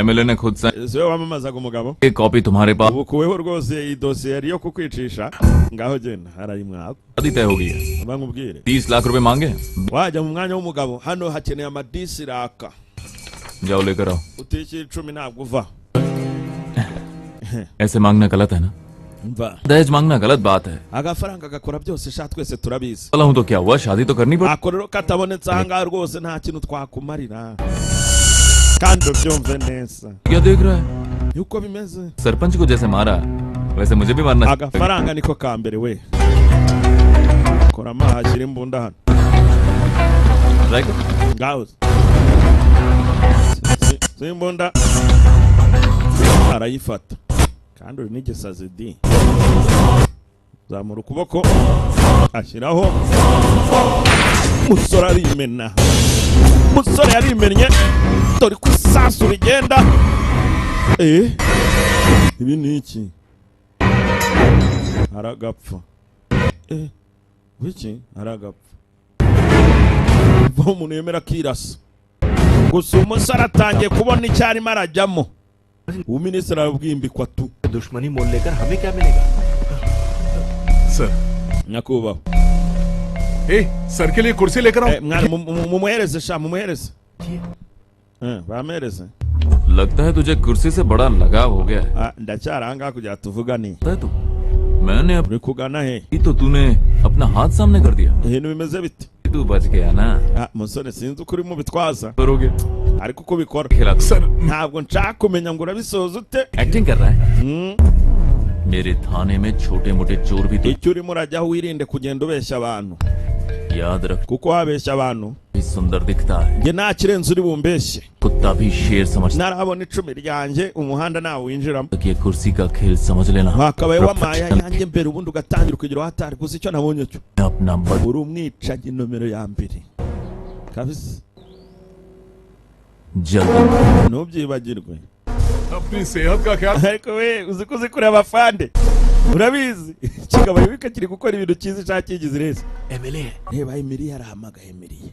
MLA ने खुद sign Si wowe wamamazaga umugabo? एक कॉपी तुम्हारे पास Ubu kuweho rwose iyi dosiye yari iyo kukwicisha, ngaho genda harayimwaka. शादी तय हो गई है। Bankubwire, 30 lakh रुपए मांगे। Wajya mu mwanya w'umugabo, hano hakeneye amadisiraka. जाओ लेकर आओ। Utishyura 10 ntabwo uva. ऐसे मांगना गलत है ना? Umva, दहेज मांगना गलत बात है। Agafaranga gakora byose sha, twese turabizi. वाला हूं तो क्या हुआ, शादी तो करनी पड़ी। Ako rero katabonetse ahangaha rwose nta kintu twakumarira, kandi ubyumve neza. क्या देख रहा है? Yuko bimeze. Sarpanch को जैसे मारा वैसे मुझे भी मारना। Agafaranga niko ka mbere we. Kora amaha, ashyira imbunda hano. Try करो। Ngaho si imbunda arayifata, kandi uri n'igisazi di. Zamura ukuboko ashyiraho, umusore arimena, umusore yarimennye. Dore ko isasu rigenda. Eh, ibi ni iki? Aragapfa. Eh, wiki aragapfa. Vaho umuntu yemera akirasa gusa. Umusore atangiye kubona icyo arimo arajyamo, ubu minisitiri arabwimbikwa tu. दुश्मनी मोल लेकर हमें क्या मिलेगा? Sir. Nyakubahwa, ए सर के लिए कुर्सी लेकर आओ। Mwana, mumuhereze sha, mumuhereze. Bamuhereze. लगता है तुझे कुर्सी से बड़ा लगाव हो गया है। Ah, ndacyari ahangaha kugira tuvugane. है तू मैंने Uri kugana he? तो तूने अपना हाथ सामने कर दिया। Ibintu bimeze bite? तू बच गया ना। Ah, musore, sinzi uko urimo ubitwaza करोगे ariko uko ubikora खिला sir ntabwo nshaka kumenya ngo urabisoza ute. Acting कर रहा है। मेरे थाने में छोटे मोटे चोर भी तो Icyo urimo urajyaho wirinde kugenda ubeshya abantu, याद रख kuko wabeshya abantu भी सुंदर दिखता है, njye nta kirenze uri bumbeshye. कुत्ता भी शेर समझता Narabona icumi ryanjye umuhanda nawinjiramo. है कि ये कुर्सी का खेल समझ लेना। Wakabaye wamaye ayanjye mbere ubundi ugatangira ukugira uhatari gusa icyo nabonye cyo अपना बद uri umwicanyi nomero ya mbere kabisa, जल्दी ntubyibagirwe. अपनी सेहत का ख्याल Ariko we uzi ko uzi kureba afande, urabizi kigabo wika kiri gukora ibintu cyiza ishaka kigize neza. Reba Emiliya arahamagaye Emiliya.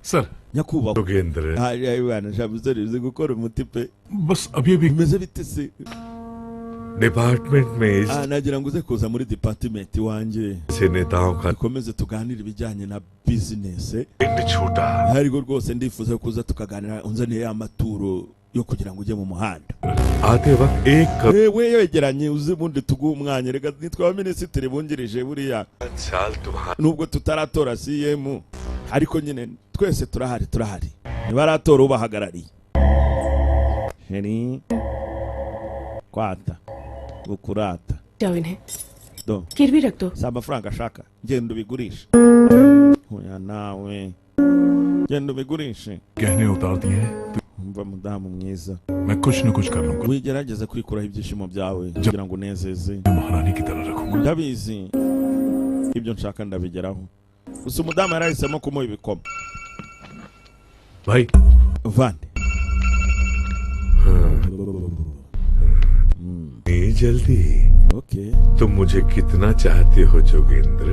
Sir Nyakubahwa Yogendra bana sha musore uzi gukora umuti pe. बस अभी अभी Bimeze bite se? Department में इस Ah, nagira ngo uze kuza muri department wanjye से नेताओं का dukomeze tuganire ibijyanye na business. पिंड छूटा। Ariko rwose ndifuza kuza tukaganira, unzaniye ya maturo yo kugira ngo ujye mu muhanda. आते वक्त 1 crore We yegeranye uzi ubundi tuguhe umwanya, reka nitwa abaminisitiri bungirije buriya साल तुम्हारा nubwo tutaratora CM ariko nyine twese turahari, turahari ntibaratora ubahagarariye. Heri kwata gukurata जाओ इन्हें do गिरवी रख दो। si amafaranga ashaka, genda ubigurishe. Oya nawe genda ubigurishe. गहने उतार दिए हैं Umva mudamu mwiza, तो मैं कुछ न कुछ कर लूंगा। wigerageze kwikuraho ibyishimo byawe kugira ngo unezeze. महारानी की तरह रखूंगा। Ndabizi ibyo nshaka ndabigeraho, gusa umudamu yarahisemo kumuha ibikoma. भाई vande नहीं जल्दी। Okay. तुम मुझे कितना चाहते हो जोगेंद्र?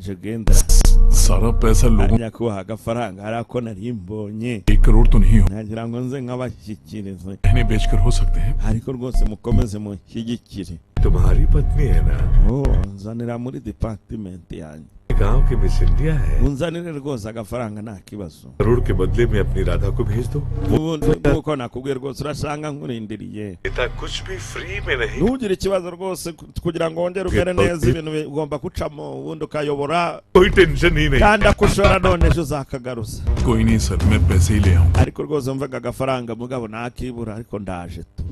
Jogendra सारा पैसा लोगों nyakubahwa agafaranga hari ako nari mbonye 1 crore तो नहीं हो nagira ngo nze nkabashyikirize, गहने बेचकर हो सकते हैं। ariko rwose mukomeze mushyigikire. तुम्हारी पत्नी है ना? Oh, nzanira muri department yanjye, गांव की मिस इंडिया है। unzanire rwose agafaranga nta kibazo. Crore के बदले में अपनी राधा को भेज दो। Ubundi nk'uko nakubwiye rwose urasanga nkurindiriye. नेता कुछ भी फ्री में नहीं। Ntugire ikibazo rwose kugira ngo wongere umere neza ibintu bigomba gucamo ubundi ukayobora कोई टेंशन ही नहीं। kandi akushora none ejo uzakagaruza. कोई नहीं सर मैं पैसे ही ले आऊंगा। Ariko rwose mvaga agafaranga mugabo nakibura ariko ndaje tu.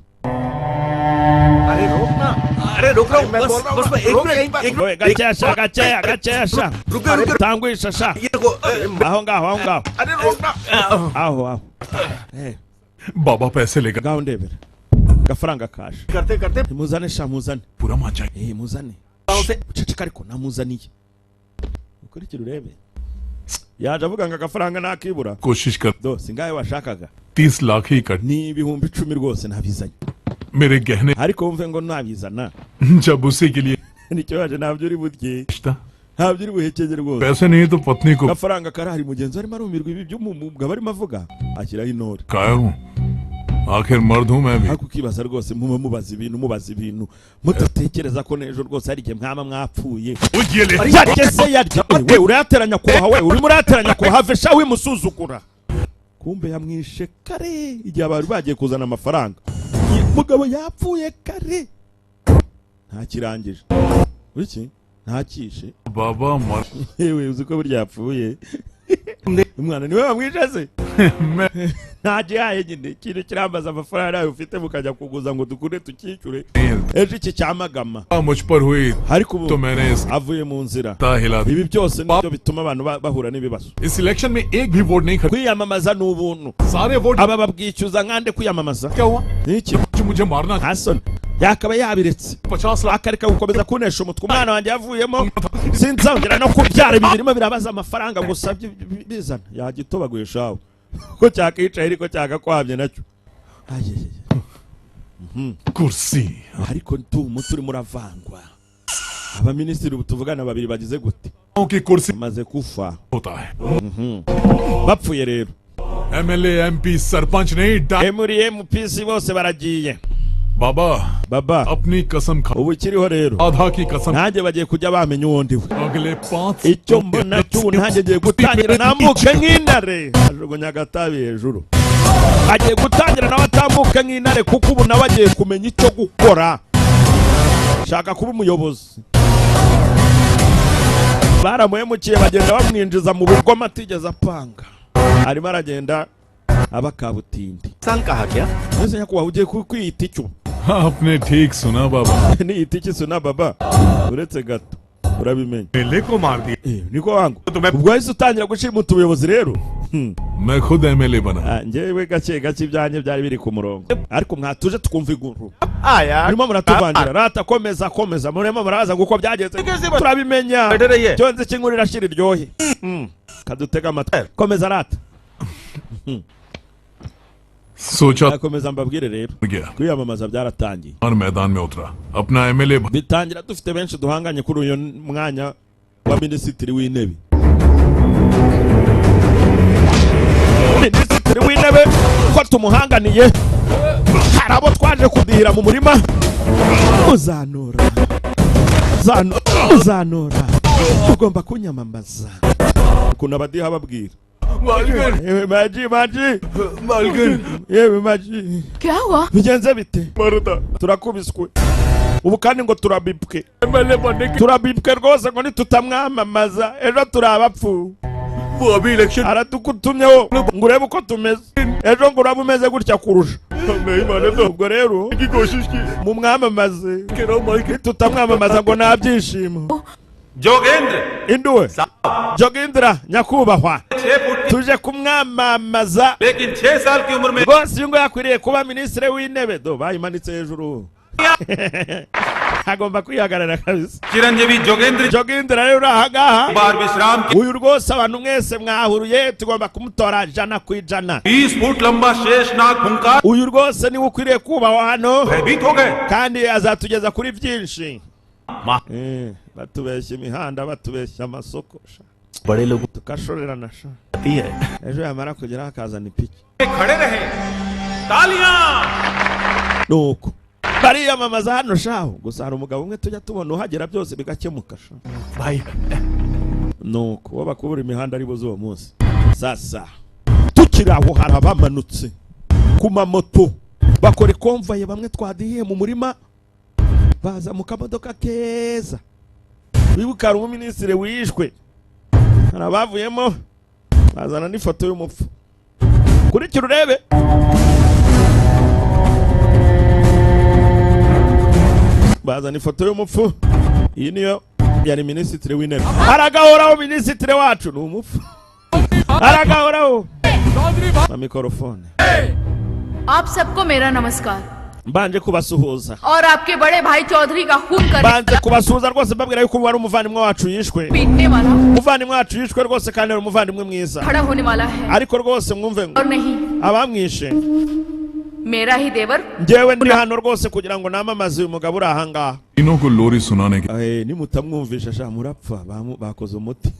अरे रोक ना, अरे रुक रहा हूँ, मैं बोल रहा हूँ ना, रोक यहीं पर। We gakeya sha, gakeya gakeya sha, tangwisha sha, aho ngaho aho ngaho अरे रोक ना। aho aho. बाबा पैसे लेकर Ngaho ndebera agafaranga kaje. करते करते Muzane sha, muzane पूरा मान जाए। Muzane uceceka ariko namuzaniye, ukurikire urebe. Yaje avuga ngo agafaranga nakibura. कोशिश कर Do singahe washakaga? 30 lakh he cut Ni 10,000 rwose nabizanye, मेरे गहने ariko wumve ngo nabizana जब उसी के लिए nicyo waje ntabyo uri burye, रिश्ता ntabyo uri buhekeye rwose. पैसे नहीं तो पत्नी को Agafaranga karahari, mugenzi we arimo arumirwa ibi by'umugabo arimo avuga ashyiraho intore. कायर हूँ आखिर मर्द हूँ मैं भी। Ariko ukibaza rwose muba mubaza ibintu mubaza ibintu mudatekereza ko n'ejo rwose hari igihe mwaba mwapfuye. ये ले Yarye se yarye we urayateranya kubaha, we urimo urayateranya kubaha have sha wimusuzugura. Kumbe yamwishe kare igihe abari bagiye kuzana amafaranga. Mugabo yapfuye kare ntakirangije wiki ntakishe. बाबा मर Yewe uzi ko burya yapfuye umwana niwe wamwishe se? मैं Ntagihaye nyine ikintu kirambaza amafaranga yawe ufite mukajya kuguza ngo dukure tukishyure ejo iki cyamagama. मुझ पर हुई Ariko ubu तो मैंने इसका avuye mu nzira. हिला Ibi byose nibyo bituma abantu bahura n'ibibazo. इस इलेक्शन में एक भी वोट नहीं खरीद Kwiyamamaza ni ubuntu, सारे vote aba babwishyuza nkande kwiyamamaza क्या हुआ niki जो मुझे मारना ntasoni yakaba yabiretse 50 lakh akareka gukomeza kunesha umutwe. Umwana wanjye yavuyemo sinzongera no kubyara, ibi birimo birabaza amafaranga gusa bizana yagitobaguye shawe ko cyakicaye ariko cyagakwamye nacyo. Ayeyeye. कुर्सी Ariko tu umuti urimo uravangwa. Abaminisitiri ubu tuvugana babiri bagize gute की कुर्सी bamaze kufa होता है। Bapfuye rero MLA MP sarpanch नहीं muri MPC bose baragiye. Baba Baba अपनी कसम खा ubu ikiriho rero आधा की कसम nanjye bagiye kujya bamenya uwo ndiwe अगले 5 icyo mbona cy'ubu nanjye ngiye gutangira nambuke nk'intare ajugunya agatabi hejuru agiye gutangira nawe atambuke nk'intare kuko ubu nawe agiye kumenya icyo gukora shaka kuba umuyobozi baramuhemukiye bagenda bamwinjiza mu bugome atigeze apanga arimo aragenda aba kabutindi साल कहा क्या mbese nyakubahwa ugiye kwiyita icyo आपने ठीक सुना बाबा niyita iki suna baba uretse gato urabimenya मेले को मार दिया niko wangu ubwo wahise utangira gushimuta ubuyobozi rero मैं खुद MLA बना Ah, njyewe gake gake ibyanjye byari biri ku murongo ariko mwatuje tukumva inkuru आया murimo muratuvangira rata komeza komeza murimo muraza nguko byagenze turabimenya cyo nzi ko inkuru irashira iryohe kadutega amatwi komeza rata सोचा komeza mbabwire rero गया kwiyamamaza byaratangiye और मैदान में उतरा अपना MLA bitangira dufite benshi duhanganye kuri uyu mwanya wa minisitiri w'intebe minisitiri w'intebe ko tumuhanganiye hari abo twaje kudihira mu murima uzanura uzanura ugomba kunyamamaza ukuntu abadiha babwira yewe maji maji yewe maji क्या हुआ bigenze bite turakubiswe ubu kandi ngo turabibwe turabibwe rwose ngo nitutamwamamaza ejo turi abapfu aradukutumyeho ngo urebe uko tumeze ejo ngo uraba umeze gutya kurusha ubwo rero mumwamamaze nitutamwamamaza ngo nta byishimo Jogendra induwe Jogendra nyakubahwa tuje kumwamamaza लेकिन 6 साल की उम्र में rwose uyu nguyu akwiriye kuba minisitiri w'intebe do bayimanitse hejuru agomba kwihagarara kabisa Chiranjeevi Jogendra Jogendra rero uri aha ngaha बार विश्राम की uyu rwose abantu mwese mwahuruye tugomba kumutora 100%. 20 foot लंबा शेषनाग हुंकार uyu rwose niwe ukwiriye kubahwa hano भयभीत हो गए kandi azatugeza kuri byinshi batubeshya imihanda batubeshya amasoko sha. बड़े लोगों tukashorerana sha आती है ejo yamara kugeraho akazana ipiki खड़े रहे तालियां nuko bariyamamaza hano shaho gusa hari umugabo umwe tujya tubona uhagera byose bigakemuka sha भाई nuko uwo bakubura imihanda ari buze uwo munsi sasa tukiri aho hari abamanutse ku mamoto bakora ikomvaye bamwe twadihiye mu murima baza mu kamodoka keza wibuka hari umuminisitiri wishwe hari abavuyemo bazana n'ifoto y'umupfu kurikira urebe bazana ifoto y'umupfu iyi niyo yari minisitiri w'intebe aragahoraho minisitiri wacu ni umupfu aragahoraho na mikorofone आप सबको मेरा नमस्कार mbanje kubasuhuza और आपके बड़े भाई चौधरी का खून करने mbanje kubasuhuza rwose mbabwira yuko wari umuvandimwe wacu yishwe पीटने वाला umuvandimwe wacu yishwe rwose kandi yari umuvandimwe mwiza खड़ा होने वाला है ariko rwose mwumve ngo और नहीं abamwishe मेरा ही देवर njyewe ndi hano rwose kugira ngo namamaze uyu mugabo uri aha ngaha तीनों को लोरी सुनाने के nimutamwumvisha sha murapfa bakoze umuti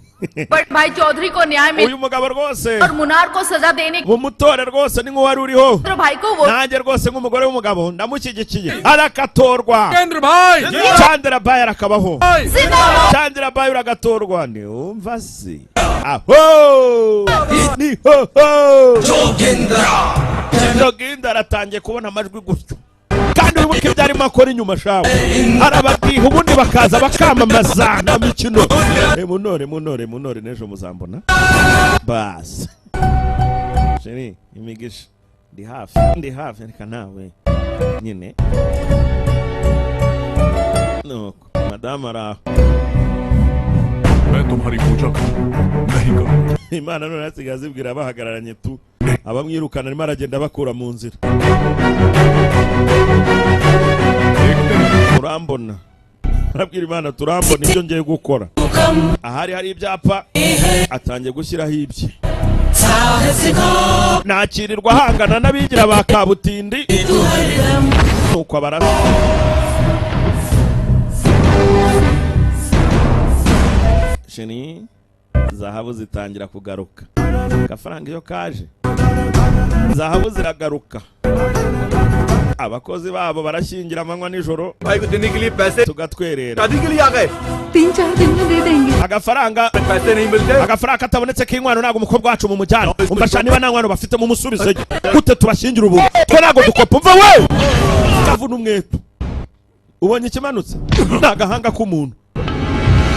बड़े भाई चौधरी को न्याय मिले uyu mugabo rwose और मुनार को सजा देने mumutore rwose ni nk'uwari uriho के भाई को वो nanjye rwose nk'umugore w'umugabo ndamushyigikiye arakatorwa Chandra Bhai arakabaho Chandra Bhai uragatorwa ntiwumva se aho ni ho ho Jogendra aratangiye kubona amajwi gutyo kandi wibuke ibyo arimo akora inyuma shawe arababwiha ubundi bakaza bakamamaza nta mikino munore munore munore n'ejo muzambona basi sheri imigisha ndi hafi reka nawe nyine nuko madamu ari aho मैं तुम्हारी पूजा नहीं करूंगा Imana none asigaye azibwira bahagararanye tu abamwirukana arimo aragenda bakura mu nzira turambona arabwira Imana turambona ibyo ngiye gukora ahari hari ibyapa atangiye gushyiraho ibye nakirirwa ahangana n'abigira ba kabutindi nuko abarasa sheni zahabu zitangira kugaruka agafaranga iyo kaje zahabu ziragaruka Abakozi babo barashyingira amanywa nijoro. भाई को देने के लिए पैसे tugatwerera. शादी के लिए आ गए. 3-4 दिन में दे देंगे. Agafaranga पैसे नहीं मिलते. Agafaranga katabonetse k'inkwano ntabwo umukobwa wacu mumujyana. Umva sha, niba nta nkwano bafite mumusubizeyo. Gute tubashyingira ubu? Twe ntabwo dukopa. Umva we, kavuna umweto, ubonye ikimanutse ni agahanga k'umuntu.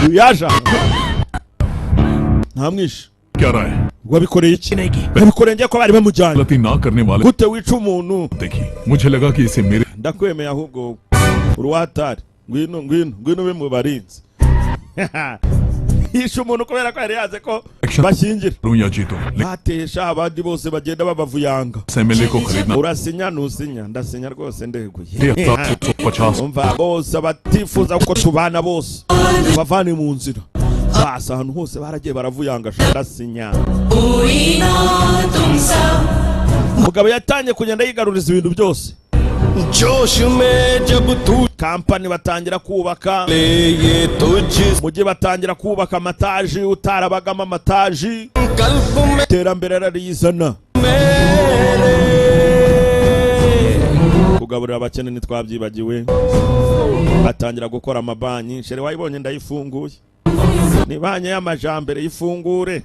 Uyu yaje aha ntamwishe. क्या राय है? Wabikoreye iki? Wabikoreye ngiye ko bari bamujyanye. गलती ना करने वाले Gute wica umuntu? देखी, मुझे लगा कि इसे मेरे Ndakwemeye, ahubwo uruwatari, ngwino ngwino ngwino ube mu barinzi. Yishe umuntu kubera ko yari yaze ko bashyingira. लूं या जीतूं, लेकिन Batesha abandi bose bagenda babavuyanga. MLA को खरीदना Urasinya ntusinya? Ndasinya rwose, ndeguye. 750. Umva, bose abatifuza ko tubana bose bavane mu nzira. Basa ahantu hose baragiye baravuyanga sha, ndasinya. Umugabo yatangiye kugenda yigaruriza ibintu byose. जोश में जब तू Kampani batangira kubaka, ले ये तुझ mujyi batangira kubaka amataji utarabagamo amataji. संकल्प में Iterambere ararizana. मेरे Kugaburira abakene ntitwabyibagiwe. Batangira gukora amabanki. Chérie, wayibonye? Ndayifunguye, ni banki y'amajambere, yifungure.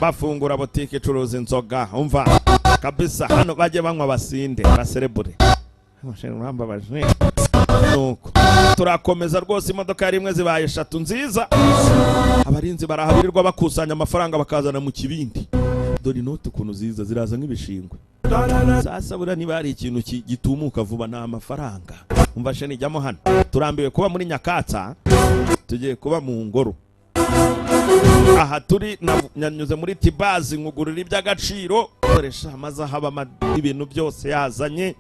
Bafungura botike icuruza inzoga. Umva kabisa, hano bajye banywa basinde baserebure. Chérie, urambabaje. Nuko turakomeza rwose, imodoka rimwe zibaye eshatu nziza. Abarinzi barahabirirwa bakusanya amafaranga bakazana mu kibindi. Dore inoti ukuntu ziza, ziraza nk'ibishingwe. Sasa buriya niba hari ikintu gitumuka vuba ni amafaranga. Umva chérie, jyamo hano. Turambiwe kuba muri nyakatsa, tugiye kuba mu ngoro. Aha turi nanyuze muri tibazi nkugurira iby'agaciro. Koresha amazahabu, ibintu byose yazanye.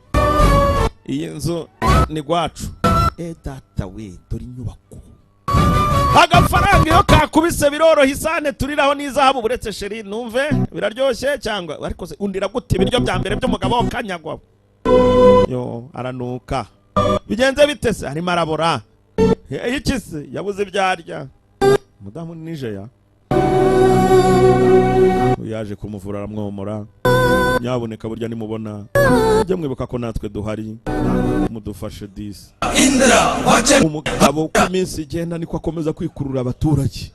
Iyi nzu ni gwacu. E data we, dore inyubako. Agafaranga iyo kakubise biroroha. Isahane turiraho n'izahabu. Buretse chérie, numve biraryoshye cyangwa? Ariko se undira gute ibiryo bya mbere by'umugabo kanyagwa? Yo, aranuka. Bigenze bite se? Arimo arabora. Iki se yabuze ibyo arya? Umudamu ni nijeya, yaje kumuvura aramwomora. Nyaboneka, burya nimubona mujye mwibuka ko natwe duhari, mudufashe disi. Umugabo uko iminsi igenda niko akomeza kwikurura abaturage.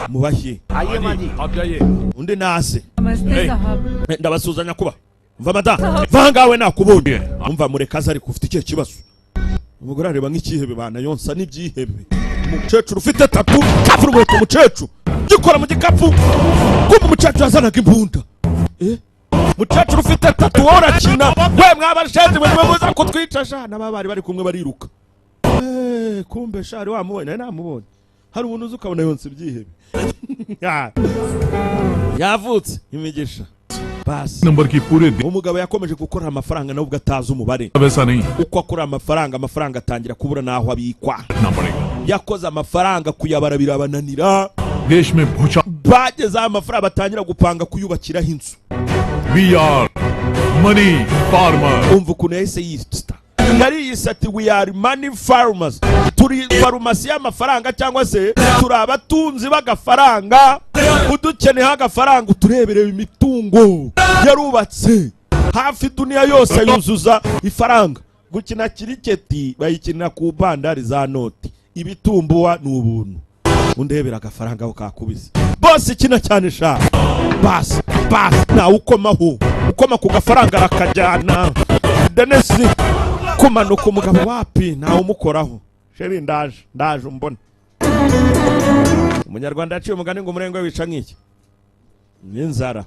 Mubashye. आइए माँ जी. आप जाइए. Undi nase. नमस्ते साहब. Ndabasuzanya kuba mva madamu vangawe nakubonye. Umva, murekazi, ariko ufite ikihe kibazo? Umugore areba nk'ikihebe, bana yonsa n'ibyihebe. Umukecuru ufite tatu kavura umuheto, umukecuru gikora mu gikapu. Kumva umukecuru yazanaga imbunda. Eh, umukecuru ufite tatu, wowe urakina we? Mwabashenzi mwe, muza kutwica sha. N'aba bari bari kumwe bariruka. Eh, kumbe sha ari wamubonye, nari namubonye. Hari umuntu uzi ukabona yonsa ibyihebe. Yavutse imigisha basi. Number की पूरे Umugabo yakomeje gukora amafaranga nawe ubwo atazi umubare. वैसा नहीं Uko akora amafaranga, amafaranga atangira kubura n'aho abikwa. रखना पड़ेगा. Yakoze amafaranga, kuyabara birabananira. देश में भूचा Bageze aho amafaranga batangira gupanga kuyubakiraho inzu. We are money farmer. Umva ukuntu yahise yita, yariyise ati "We are money farmers." Turi farumasi y'amafaranga cyangwa se turi abatunzi b'agafaranga. Udukeneyeho agafaranga uturebereye imitungo. Yarubatse hafi duniya yose yuzuza ifaranga. Gukina kiriketi bayikinira ku bandari za noti. Ibitumbuwa ni ubuntu. Undebera agafaranga aho kakubise bose. Ikina cyane sha, basi basi, ntawe ukomaho. Ukoma ku gafaranga arakajyana. Denesi kumanuka, umugabo wapi, ntawe umukoraho. Chérie, ndaje ndaje umbona. Umunyarwanda yaciye umugani ngo umurengwe wica nk'iki n'inzara.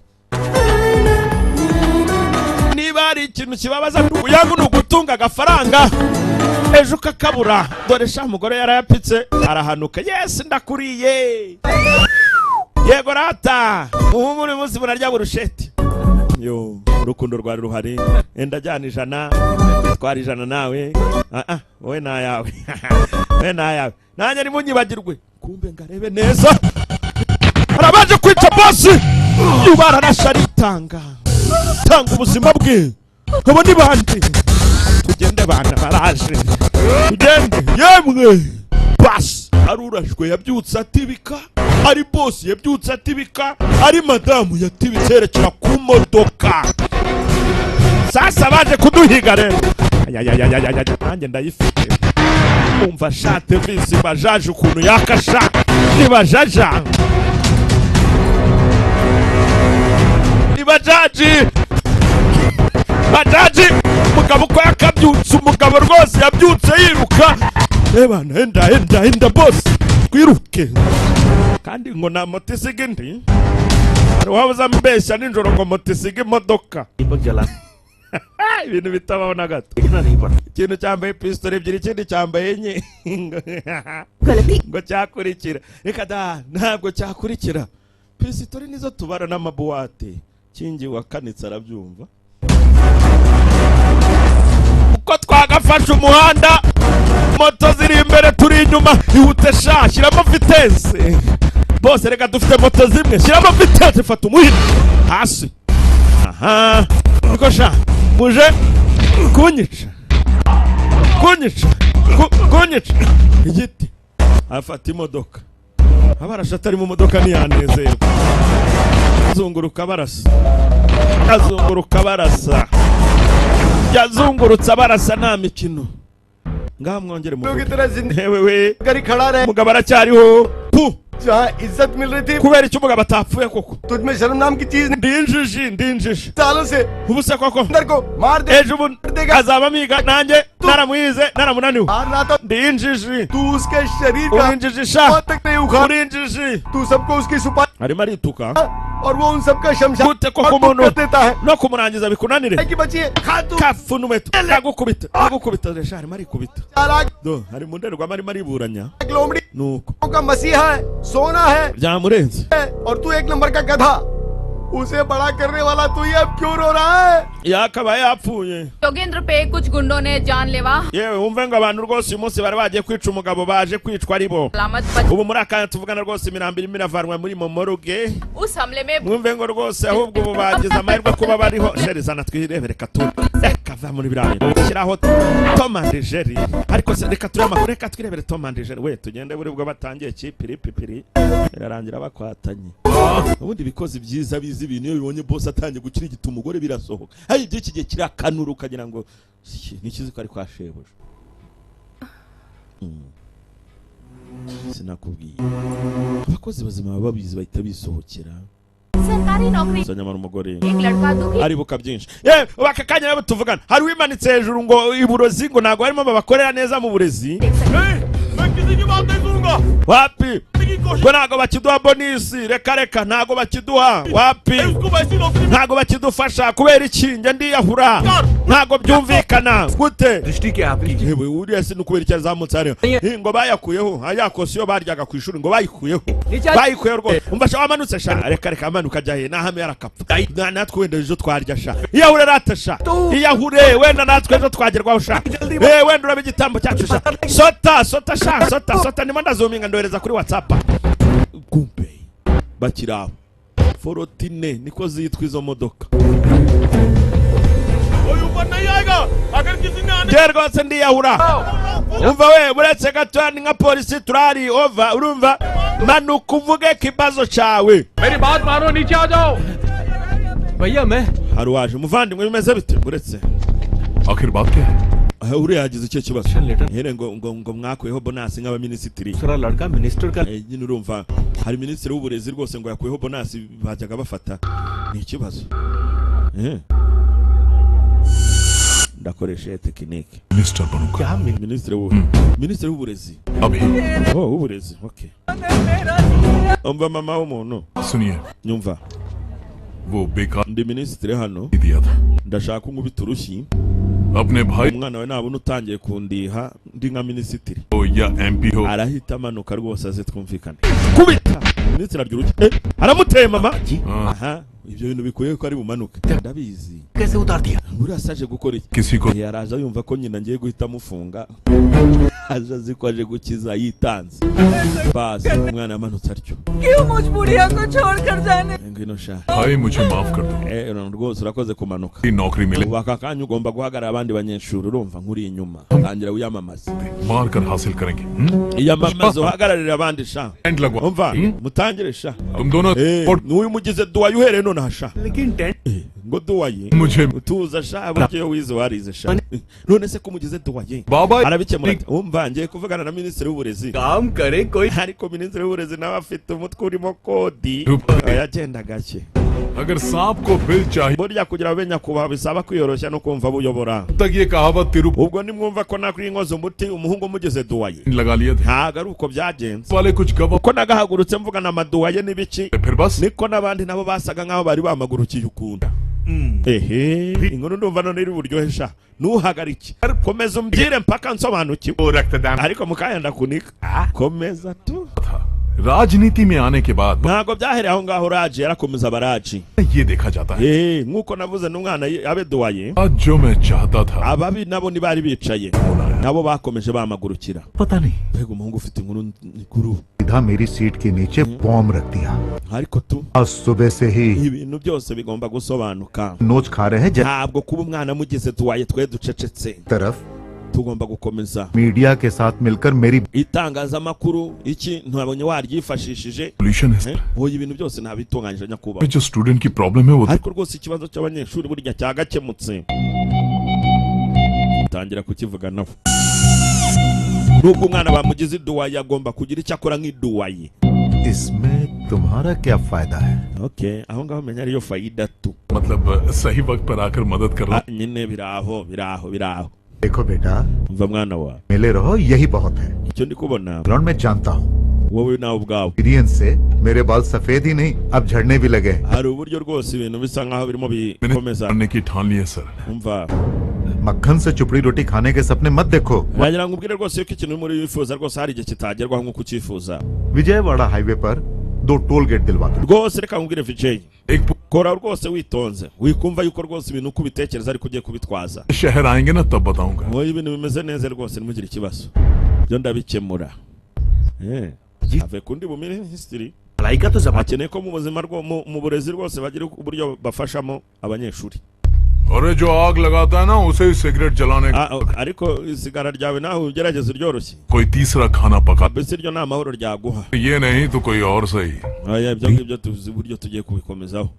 Niba hari ikintu kibabaza uyangu ni ugutunga agafaranga ejo ukakabura. Dore sha, umugore yarayapitse arahanuka. Yes, ndakuriye. Yego rata, ubu buri munsi murarya burusheti. Yo, urukundo rwari ruhari. Enda jyana 100, twara 100 nawe. Ah ah, wowe nayawe, wowe nayawe, nanjye nimunyibagirwe. Kumbe ngarebe neza, arabanje kwica bosi yubara, arasha aritanga, tanga ubuzima bwe. Abo ni bande? Tugende bana, baraje, tugende yemwe. Basi arurashwe, yabyutse atibika. Ari bosi yabyutse atibika, ari madamu yatibitse, yerekera ku modoka. Sasa baje kuduhiga rero. Nanjye ndayifite. Umva sha tevisi bajaje ukuntu yakasha nibajaja nibajaji bajaji. Umugabo uko yakabyutse, umugabo rwose yabyutse yiruka. Reba enda enda enda boss twiruke, kandi ngo nta moto isiga indi. Hari uwabuze ambeshya nijoro ngo moto isiga imodoka. Ibintu bitabaho na gato. Ikintu cyambaye pisitoli ebyiri, ikindi cyambaye enye ngo cyakurikira. Reka da, ntabwo cyakurikira. Pisitoli nizo tubara n'amabuwate. Kingi wakanitse arabyumva. Uko twagafashe umuhanda, moto ziri imbere turi inyuma. Ihute sha, shyiramo vitesse. Bose reka dufite moto zimwe, shyiramo vitesse, fata umuhini hasi. Aha, niko sha, muje kunyica kunyica kunyica. Igiti afata imodoka, abarasha atari mu modoka ntiyanezerwa. Azunguruka barasa, azunguruka barasa, yazungurutse abarasa, nta mikino. Ngaha mwongere muvuge. Wewe mugabo aracyariho pu kubera icyo umugabo atapfuye koko. Ndinjiji ndinjiji ubu se koko ejo ubu azaba amiga nanjye naramuhize naramunaniwe. Ndinjiji urinjiji sha urinjiji. Arimo arituka gute koko umuntu no kumurangiza bikunanire. Kafu n'umuheto agukubita agukubita resha. Arimo arikubita do, ari mu ndorerwamo arimo ariburanya nuko byamurenze. Yakabaye yapfuye. Yogendra pe kuch gundo ne जानलेवा. Yewe wumve ngo abantu rwose uyu munsi bari bagiye kwica umugabo baje kwicwa ari bo. Ubu muri akanya tuvugana rwose imirambo irimo iravanwa muri momoroge. Us hamle mein Mwumve ngo rwose ahubwo ubu bagize amahirwe kuba bariho. Sheri zana twirebere reka tu reka va muri biriya bintu shyiraho Tom and Jerry. Ariko se reka turebe amakuru, reka twirebere Tom and Jerry. We tugende buri bwo batangiye kipiripipiri birarangira bakwatanye. Ubundi bikozi byiza bizi ibintu iyo bibonye boss atangiye gukirigita umugore birasohoka. Hari iby'iki gihe kirakanura ukagira ngo nikizi ko ari kwa shebuja. Sinakubwiye abakozi bazima baba babizi bahita bisohokera. Nyamara umugore aribuka byinshi. Yewe aka kanya nabo tuvugana hari uwimanitse hejuru ngo iburozi ngo ntabwo barimo babakorera neza mu burezi. Wapi ngo ntabwo bakiduha bonisi, reka reka ntabwo bakiduha. Wapi ntabwo bakidufasha kubera iki? Njye ndiyahura ntabwo byumvikana gute. Yewe uriya si nukubera icyo azamutse hariya ngo bayakuyeho ayakose iyo baryaga ku ishuri ngo bayikuyeho bayikuyeho rwose. Umva sha wamanutse sha, reka reka amanuka ajya he nahame yarakapfa. Natwe wenda ejo twarya sha, iyahure rata sha, iyahure wenda natwe ejo twagerwaho sha, wenda uraba igitambo cyacu sha. Sota sota sha sota sota, ndimo ndazuminga ndohereza kuri WhatsApp. Kumbe bakiraho forotine niko zitwa izo modoka. Njye rwose ndiyahura. Umva we buretse gato ni nka polisi turari over urumva. Manuka uvuge kibazo cyawe. Meri baat mano niche aa jao. Bhaiya main hari waje umuvandimwe bimeze bite buretse. Akhir baat kya hai? Uriya yagize icyo kibazo. Here ngo ngo ngo mwakuyeho bonus nk'abaminisitiri. Sura ladka minister ka nyine urumva hari minisitiri w'uburezi rwose ngo yakuyeho bonus bajyaga bafata. Ni ikibazo. Ndakoresha tekinike. Minister banuka. Minisitiri minisitiri w'uburezi. Abhi. Oh w'uburezi okay. Umva mama w'umuntu. Suniye. Nyumva. Wo bekar ndi minisitiri hano. Ndashaka unkubita urushyi. Apne bhai umwana we nabona utangiye kundiha ndi nka minisitiri. Ya MP ho. Arahita amanuka rwose aze twumvikane. Kubita. Minisitiri arya urushyi. Aramuteye mama. Aha ibyo bintu bikuye ko ari bumanuke. Ndabizi. Kaise utar diya? Buriya saje gukora iki? Kisi ko yaraje yumva ko nyina ngiye guhita amufunga. Aje azi ko aje gukiza yitanze. Basi umwana yamanutse atyo. Kyun mujh budhiya ko chhod kar jaane? Ngwino sha. Bhai mujhe maaf kar do. Rwose urakoze kumanuka. Naukri mile. Ubu aka kanya ugomba guhagarara abandi banyeshuri urumva nkuri inyuma. Tangira wiyamamaze. Maar kar hasil karenge. Iyamamaze uhagararire abandi sha. Umva mutangire sha. Tum dono n'uyu mugize duwa yuhereye none hasha. Lekin tent Ngo doyen मुझे utuza sha, buryo iyo wize warize sha. None se ko umugize doyen Baba arabikemura ate? Umva, ngiye kuvugana na minisitiri w'uburezi. काम करे कोई Ariko minisitiri w'uburezi nawe afite umutwe urimo kodi, yagenda gake. अगर सांप को बिल चाहिए Burya kugira ube nyakubahwa bisaba kwiyoroshya no kumva buyobora. तक ये कहावत तिरु Ubwo nimwumva ko nakuri inkozo umuti umuhungu umugize doyen, लगा लिए थे ntabwo ari uko byagenze. वाले कुछ गवा Uko nagahagurutse mvugana amaduwaye n'ibiki, फिर बस niko n'abandi nabo basaga nk'aho bari bamagurukiye ukuntu. Ehe, inkuru ndumva none iri buryohe sha, ntuhagarike, komeza umbwire mpaka nsobanukiwe. वो रक्तदान Ariko mukanya ndakunika, komeza tu. राजनीति में आने के बाद Ntabwo byahereye aho ngaho, Raji yarakomeza abaraji. ये देखा जाता है Eh, nk'uko navuze n'umwana abe doyen, आज जो मैं चाहता था ababi nabo ntibari bicaye, nabo bakomeje bamagurukira. पता नहीं Mbega umuhungu ufite inkuru nkuru! सीधा मेरी सीट के नीचे बॉम्ब रख दिया। Ariko tu आज सुबह से ही ibintu byose bigomba gusobanuka. नोच खा रहे हैं। Ntabwo kuba umwana amugize doyen twe ducecetse, तरफ tugomba gukomeza. Media के साथ मिलकर मेरी Itangazamakuru iki ntabonye waryifashishije. Solution है Eh, oya, ibintu byose ntabitunganyije nyakubahwa. जो स्टूडेंट की प्रॉब्लम है वो Ariko rwose ikibazo cy'abanyeshuri burya cyagakemutse, tangira kukivuganaho. Nubwo umwana bamugize iduwaye, agomba kugira icyo akora nk'iduwaye. इसमें तुम्हारा क्या फायदा है? Okay, aho ngaho menya ariyo fayida tu. मतलब सही वक्त पर आकर मदद करना। Ah, nyine biraho biraho biraho. देखो बेटा, Umva mwana wawe, मिले रहो यही बहुत है। Icyo ndi kubona ground में जानता हूँ wowe nawe ubwawe experience से मेरे बाल सफेद ही नहीं अब झड़ने भी लगे हैं। Hari uburyo rwose ibintu bisa nkaho birimo मैंने bikomeza. करने की ठान ली है sir. Umva, मक्खन से चुपड़ी रोटी खाने के सपने मत देखो। wagira ngo ubwire rwose yuko ikintu muri wifuza rwose hari igihe kitagerwaho nk'uko ucyifuza. Vijayawada highway पर 2 toll gate दिलवा दो। Rwose reka nkubwire Vijay, एक kora rwose witonze, wikumva yuko rwose ibintu uko ubitekereza ariko ugiye kubitwaza. शहर आएंगे ना तब बताऊंगा। Wowe ibintu bimeze neza rwose, ntimugire ikibazo, byo ndabikemura. Eh, ave kundi buminisitiri पढ़ाई का तो जमाना akeneye ko mu buzima mu burezi rwose bagira uburyo bafashamo abanyeshuri. अरे जो आग लगाता है ना उसे ही सिगरेट जलाने Ah, oh, ariko isigara ryawe nawe ugerageze uryoroshye, कोई तीसरा खाना पका mbese iryo ni amahoro ryaguha. ये नहीं तो कोई और सही। Oya, ibyo ngibyo tuzi uburyo tugiye kubikomezaho.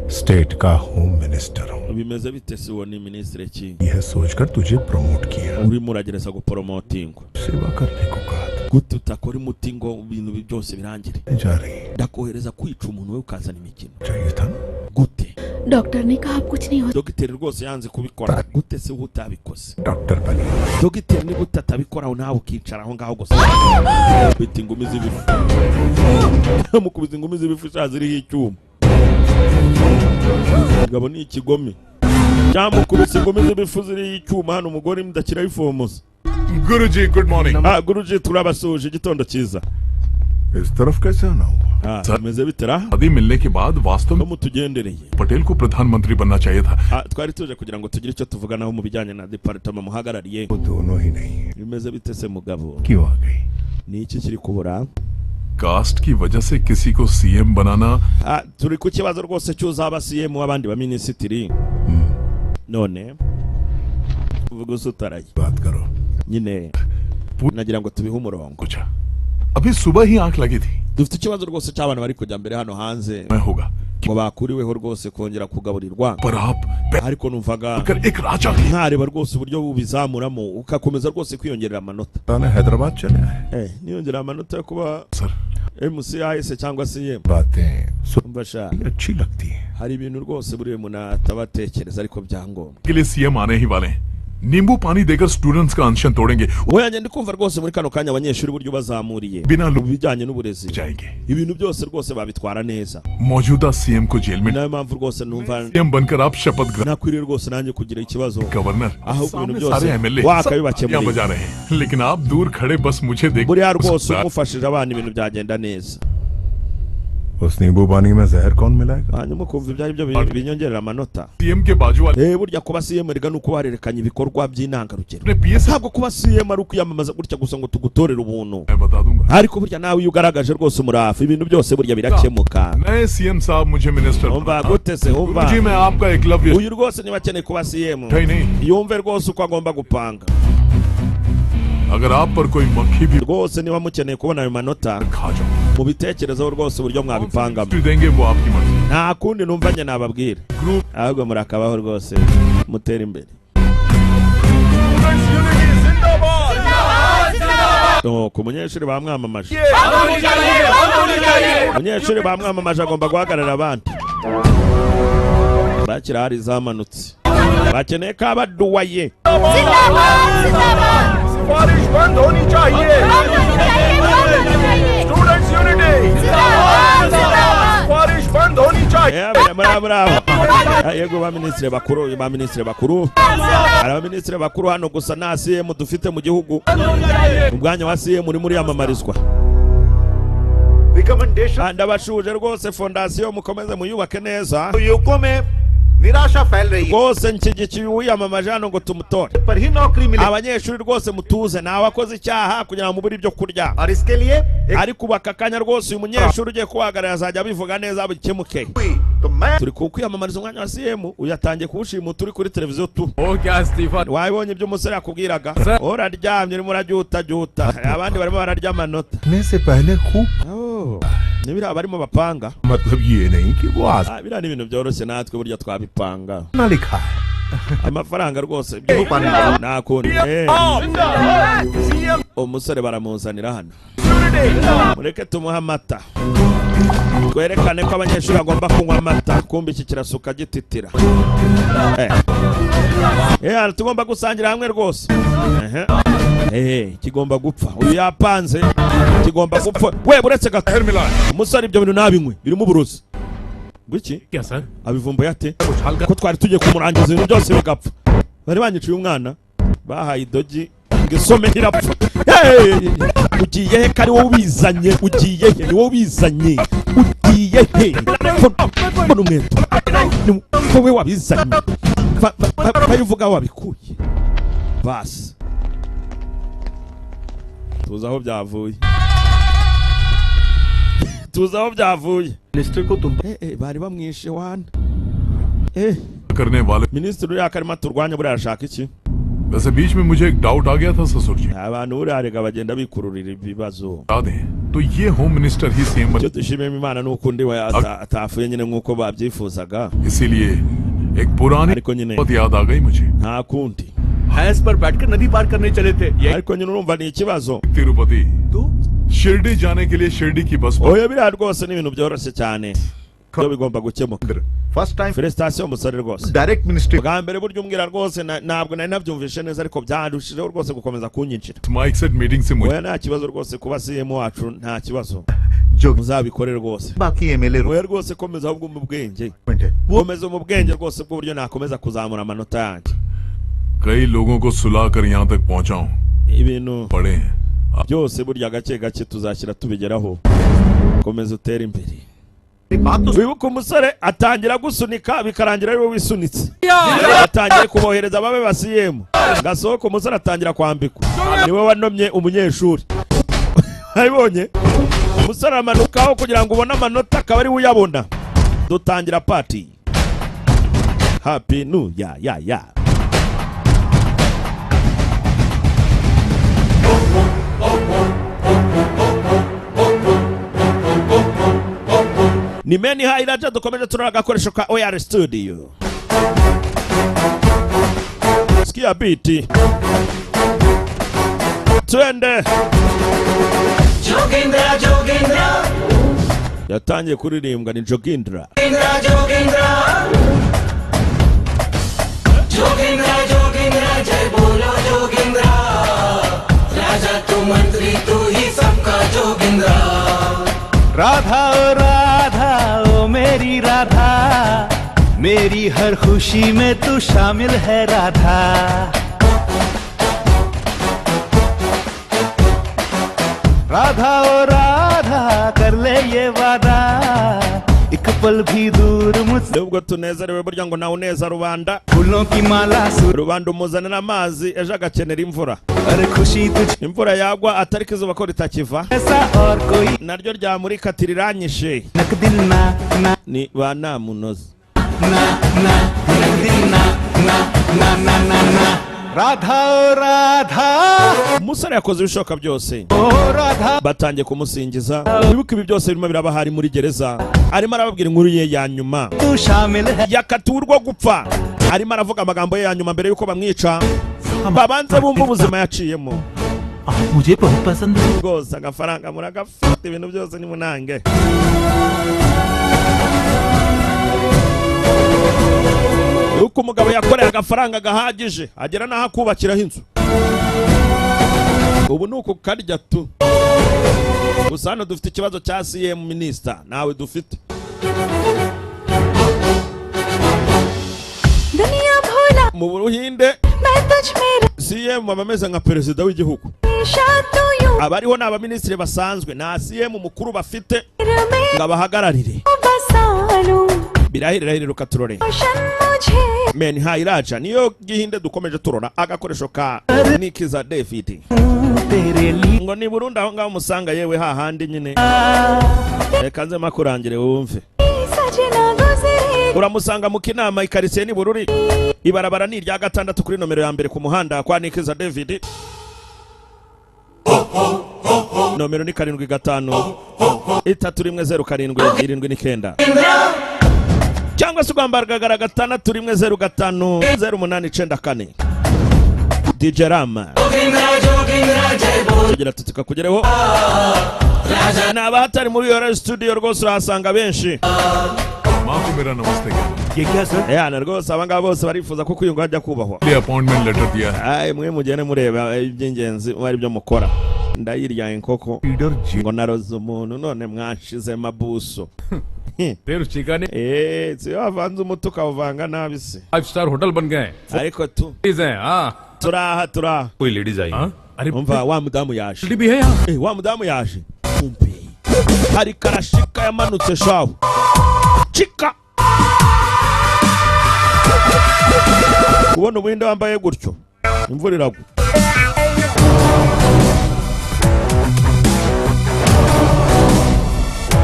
State का होम मिनिस्टर हूँ। Bimeze bite se, uwo ni minisitiri ki? यह सोचकर तुझे प्रमोट किया। Urimo uragereza guporomotingwa, सेवा करने को कहा gute utakora umuti ngo ibintu byose birangire? था। जा रही है Ndakohereza kwica umuntu we ukazana imikino चाहिए था ना? gute? Doctor ने कहा अब कुछ नहीं हो Dogiteri rwose yanze kubikora, gute se wowe utabikoze? Doctor बनी Dogiteri ni gute atabikora nawe ukicara aho ngaho gusa? Bita ingumi z'ibifu, amukubita ingumi z'ibifu sha ziriho icyuma. Mugabo ni ikigome, cyamukubise ingumi z'ibifu ziriho icyuma. Hano umugore mudakira ifomoza. Guruji good morning. Ah, guruji turabasuhuje, igitondo cyiza. इस तरफ कैसे आना हुआ? Ah, bimeze bite ra? शादी मिलने के बाद वास्तव Ko में mutugendereye? Patel को प्रधानमंत्री बनना चाहिए था। Ah, twari tuje kugira ngo tugire icyo tuvuganaho mu bijyanye na department muhagarariye. वो दोनों ही नहीं है। Bimeze bite se mugabo? क्यों आ गई? Ni iki kiri kubura? Cast की वजह से किसी को सीएम बनाना Ah, turi ku kibazo rwose cy'uzaba CM w'abandi baminisitiri. None uvuga usutaraye बात करो। nyine, nagira ngo tubihe umurongo. पूछा अभी सुबह ही आंख लगी थी Dufite ikibazo rwose cy'abantu bari kujya mbere hano hanze मैं होगा ngo bakuriweho rwose kongera kugaburirwa, पर आप ariko numvaga कर एक राजा की ntareba rwose uburyo bubizamuramo ugakomeza rwose kwiyongerera amanota. ताने हैदराबाद चले आए। Eh, niyongera amanota yo kuba sir MCIS cyangwa CM. बातें सुन Umva sha, अच्छी लगती है। hari ibintu rwose buri muntu atabatekereza ariko byangombwa. के लिए सीएम आने ही वाले हैं। नींबू पानी देकर स्टूडेंट्स का अनशन तोड़ेंगे Oya, njye ndi kumva rwose muri kano kanya abanyeshuri uburyo bazamuriye बिना mu लोग bijyanye n'uburezi, जाएंगे। ibintu byose rwose babitwara neza. मौजूदा सीएम को जेल में Ni nayo mpamvu rwose numva CM बनकर आप शपथ ग्रहण nakwiriye rwose nanjye kugira ikibazo, governor ahubwo ibintu सामने byose सारे एमएलए wakabibakemuriye. बजा रहे हैं लेकिन आप दूर खड़े बस मुझे देख Buriya rwose umufashije abana ibintu byagenda neza. उस नींबू पानी में जहर कौन मिलाएगा? Hanyuma ukumva ibyo ari byo binyongerera amanota. CM के बाजू वाले Eh, burya kuba CM erega ni uko warerekanye ibikorwa by'intangarugero. ने PS Ntabwo kuba CM ari ukwiyamamaza gutya gusa ngo tugutorere ubuntu, मैं बता दूंगा ariko burya nawe iyo ugaragaje rwose umurava ibintu byose burya birakemuka. नए सीएम साहब मुझे minister Umva gute se? Umva जी मैं आपका Eklavya uyu rwose niba akeneye kuba CM ही नहीं yumve rwose uko agomba gupanga. अगर आप पर कोई मक्खी भी Rwose niba mukeneye kubona ayo manota, खा जाओ। Mubitekerezeho rwose uburyo mwabipangamo. देंगे वो आपकी मर्जी। Nta kundi numva njye nababwira, ahubwo murakabaho rwose, mutere imbere. Ku munyeshuri bamwamamaje, umunyeshuri bamwamamaje agomba guhagarara abandi. Bakira hari zamanutse, bakeneye ko abaduwaye. सिफारिश बंद होनी चाहिए। Students unity, सिफारिश बंद होनी चाहिए। Bravo. Yego ba minisitiri bakuru, ba minisitiri bakuru, hari abaminisitiri bakuru hano gusa nta CM dufite mu gihugu. Umwanya wa CM uri muri yamamarizwa. Ndabashuje rwose, fondasiyo mukomeze muyubake neza. युवकों में निराशा फैल रही है। Rwose nshyigikiye uwiyamamaje hano ngo tumutore. पर ही नौकरी मिले Abanyeshuri rwose mutuze, ntawe wakoze icyaha kugira ngo mubure ibyo kurya. और इसके लिए एक Ariko ubu aka kanya rwose uyu munyeshuri ugiye kubahagarara azajya abivuga neza bikemuke. हुई तो मैं Turi kwiyamamariza umwanya wa CM, uyatangiye kuwushima turi kuri televiziyo tu. हो क्या इस्तीफा? Wabibonye ibyo umusore yakubwiraga? Uraryamye urimo urabyutabyuta, abandi barimo bararya amanota. ने से पहले खूब Oh, ni biriya barimo bapanga. मतलब ये नहीं कि वो Ah, biriya ni ibintu byoroshye, natwe burya twabipanga. आसमान लिखा है। Amafaranga rwose nta kundi. Umusore baramuzanira hano, mureke tumuhe amata, twerekane ko abanyeshuri bagomba kunywa amata. Kumva iki kirasuka gititira. Tugomba gusangira hamwe rwose. Ehe. Kigomba gupfa, uyu yapanze kigomba gupfa. We buretse gato, umusore ibyo bintu nabinywe birimo uburozi. Ngwiki क्या sir? Abivumbuye ate ko twari tugiye kumurangiza ibintu byose bigapfa? Bari banyiciye umwana, bahaye idogi ngo isome irapfa. Hey! Ugiye he ko ari wowe ubizanye? Ugiye he? Ni wowe ubizanye, ugiye he? Mbona umweto ni wowe wabizanye. Vayo uvuga aho wabikuye. Basi tuzi aho byavuye, tuzi aho byavuye. Minister को तुम Bari bamwishe wana. करने वाले Minisitiri uriya karimo turwanya buriya arashaka iki? वैसे बीच में मुझे एक डाउट आ गया था ससुर जी। Abantu buriya rega bagenda bikururira ibibazo. बता दें तो ये होम मिनिस्टर ही CM बन, Icyo dushimira Imana ni uko undi we atapfuye nyine nk'uko babyifuzaga, इसीलिए एक पुरानी ariko nyine बात याद आ गई मुझे। Nta kundi. भैंस पर बैठकर नदी पार करने चले थे ये Ariko nyine urumva ni ikibazo. Tirupati तो Shirdi जाने के लिए शिरडी की बस पर Oya biriya rwose ni ibintu byoroshye cyane byo bigomba gukemuka. First time Felicitation musore rwose. Direct ministry Bwa mbere burya umbwira rwose ntabwo nari nabyumvishe neza, ariko byarushijeho rwose gukomeza kunyinjira. Mic set meeting से मुझे Oya nta kibazo rwose, kuba CM wacu nta kibazo, जो muzabikore rwose. बाकी MLA Oya rwose komeza ahubwo mu bwenge, है komeza mu bwenge rwose bw'uburyo nakomeza kuzamura amanota yanjye. कई लोगों को सुला कर यहाँ तक पहुँचा हूँ। Ibintu पढ़े हैं। byose burya gake gake tuzashyira tubigeraho, komeza utere imbere. बात तो Wibuke umusore atangira gusunika bikarangira ari we wisunitse, atangiye kubohereza babe ba CM gasohoka, umusore atangira kwambikwa, niwe wanomye umunyeshuri. Abibonye umusore aramanukaho kugira ngo ubone amanota akaba ari we uyabona. Dutangira party, happy new ya ya ya. Ni Meni Hairaja, dukomeje turara agakoresho ka OR Studio. Sikia biti, twende. Jogindra Jogindra Yatangiye kuririmbwa ni Jogindra. Jogindra Jogindra Jogindra जय बोलो जोगिंद्रा राजा तू मंत्री तू ही सबका जोगिंद्रा। राधा ओ राधा ओ मेरी राधा, मेरी हर खुशी में तू शामिल है राधा। राधा ओ राधा कर ले ये वादा, एक पल भी दूर मुझसे। Nubwo tunezerewe burya ngo nawe uneza rubanda, फूलों की माला सुर rubanda umuzanira amazi ejo agakenera imvura, और खुशी तुझ imvura yagwa atariko izuba ko ritakiva ऐसा और कोई naryo ryamurika riranyishe. नक दिल ना ना Ni ba namunoze. ना ना नक दिल ना ना ना ना ना ना। Radha ओ Radha Umusore yakoze ibishoboka byose, ओ Radha batangiye kumusingiza. Wibuke ibi byose birimo biraba hari muri gereza, arimo arababwira inkuru ye ya nyuma, तू शामिल है yakatiwe urwo gupfa. Arimo aravuga amagambo ye ya nyuma mbere yuko bamwica, babanze bumva ubuzima yaciyemo. मुझे बहुत पसंद है Rwose agafaranga muragafite, ibintu byose ni munange. Yuko umugabo yakoreye agafaranga gahagije, agera n'aho akubakiraho inzu. Ubu ni ukukarya tu. Gusa hano dufite ikibazo cya CM minister, nawe dufite. दुनिया भोला Mu Buhinde मैं तुझ में CM aba ameze nka perezida w'igihugu. रेशा तू यूं Abariho ni abaminisitiri basanzwe, nta CM mukuru bafite में ngo abahagararire. बसा लूं Birahirira turore. रोशन मुझे Men Hairaja niyo gihinde dukomeje turora agakoresho ka Nikiza David. तेरे लिए Ngo ni Burundi aho ngaho musanga yewe hahandi nyine. Reka nze makurangire wumve. सजना गुजरे Uramusanga mu Kinama ikaritsiye ni Bururi. Ibarabara ni irya gatandatu kuri nomero ya mbere ku muhanda kwa Nikiza David. Nomero ni 75 3107 79. Cyangwa se ugambaragara 6 105 0894. DJ Rama. Tugira tutika kugereho. Ni abahatari muri iyo studio rwose urahasanga benshi. माँ को मेरा नमस्ते कहना ये क्या sir Yana rwose abangaba bose barifuza ko kwiyunga hajya kubahwa. लिए appointment letter दिया है Ay, mwe mugende mureba iby'ingenzi ari byo mukora. Ndayirya inkoko leader ji ngo naroze umuntu none mwanshize mabuso. Ruchika ने Si wavanze umuti ukawuvanga nabi se. 5 star hotel बन गए हैं Ariko tu ladies हैं हाँ turaha turaha. कोई ladies आई हाँ? अरे Umva wa mudamu yaje. Lady भी है यहाँ Wa mudamu yaje. Kumbe hari karashika yamanutse shahu. Chika. Kubona ubuhinde wambaye gutyo imvura iragwa.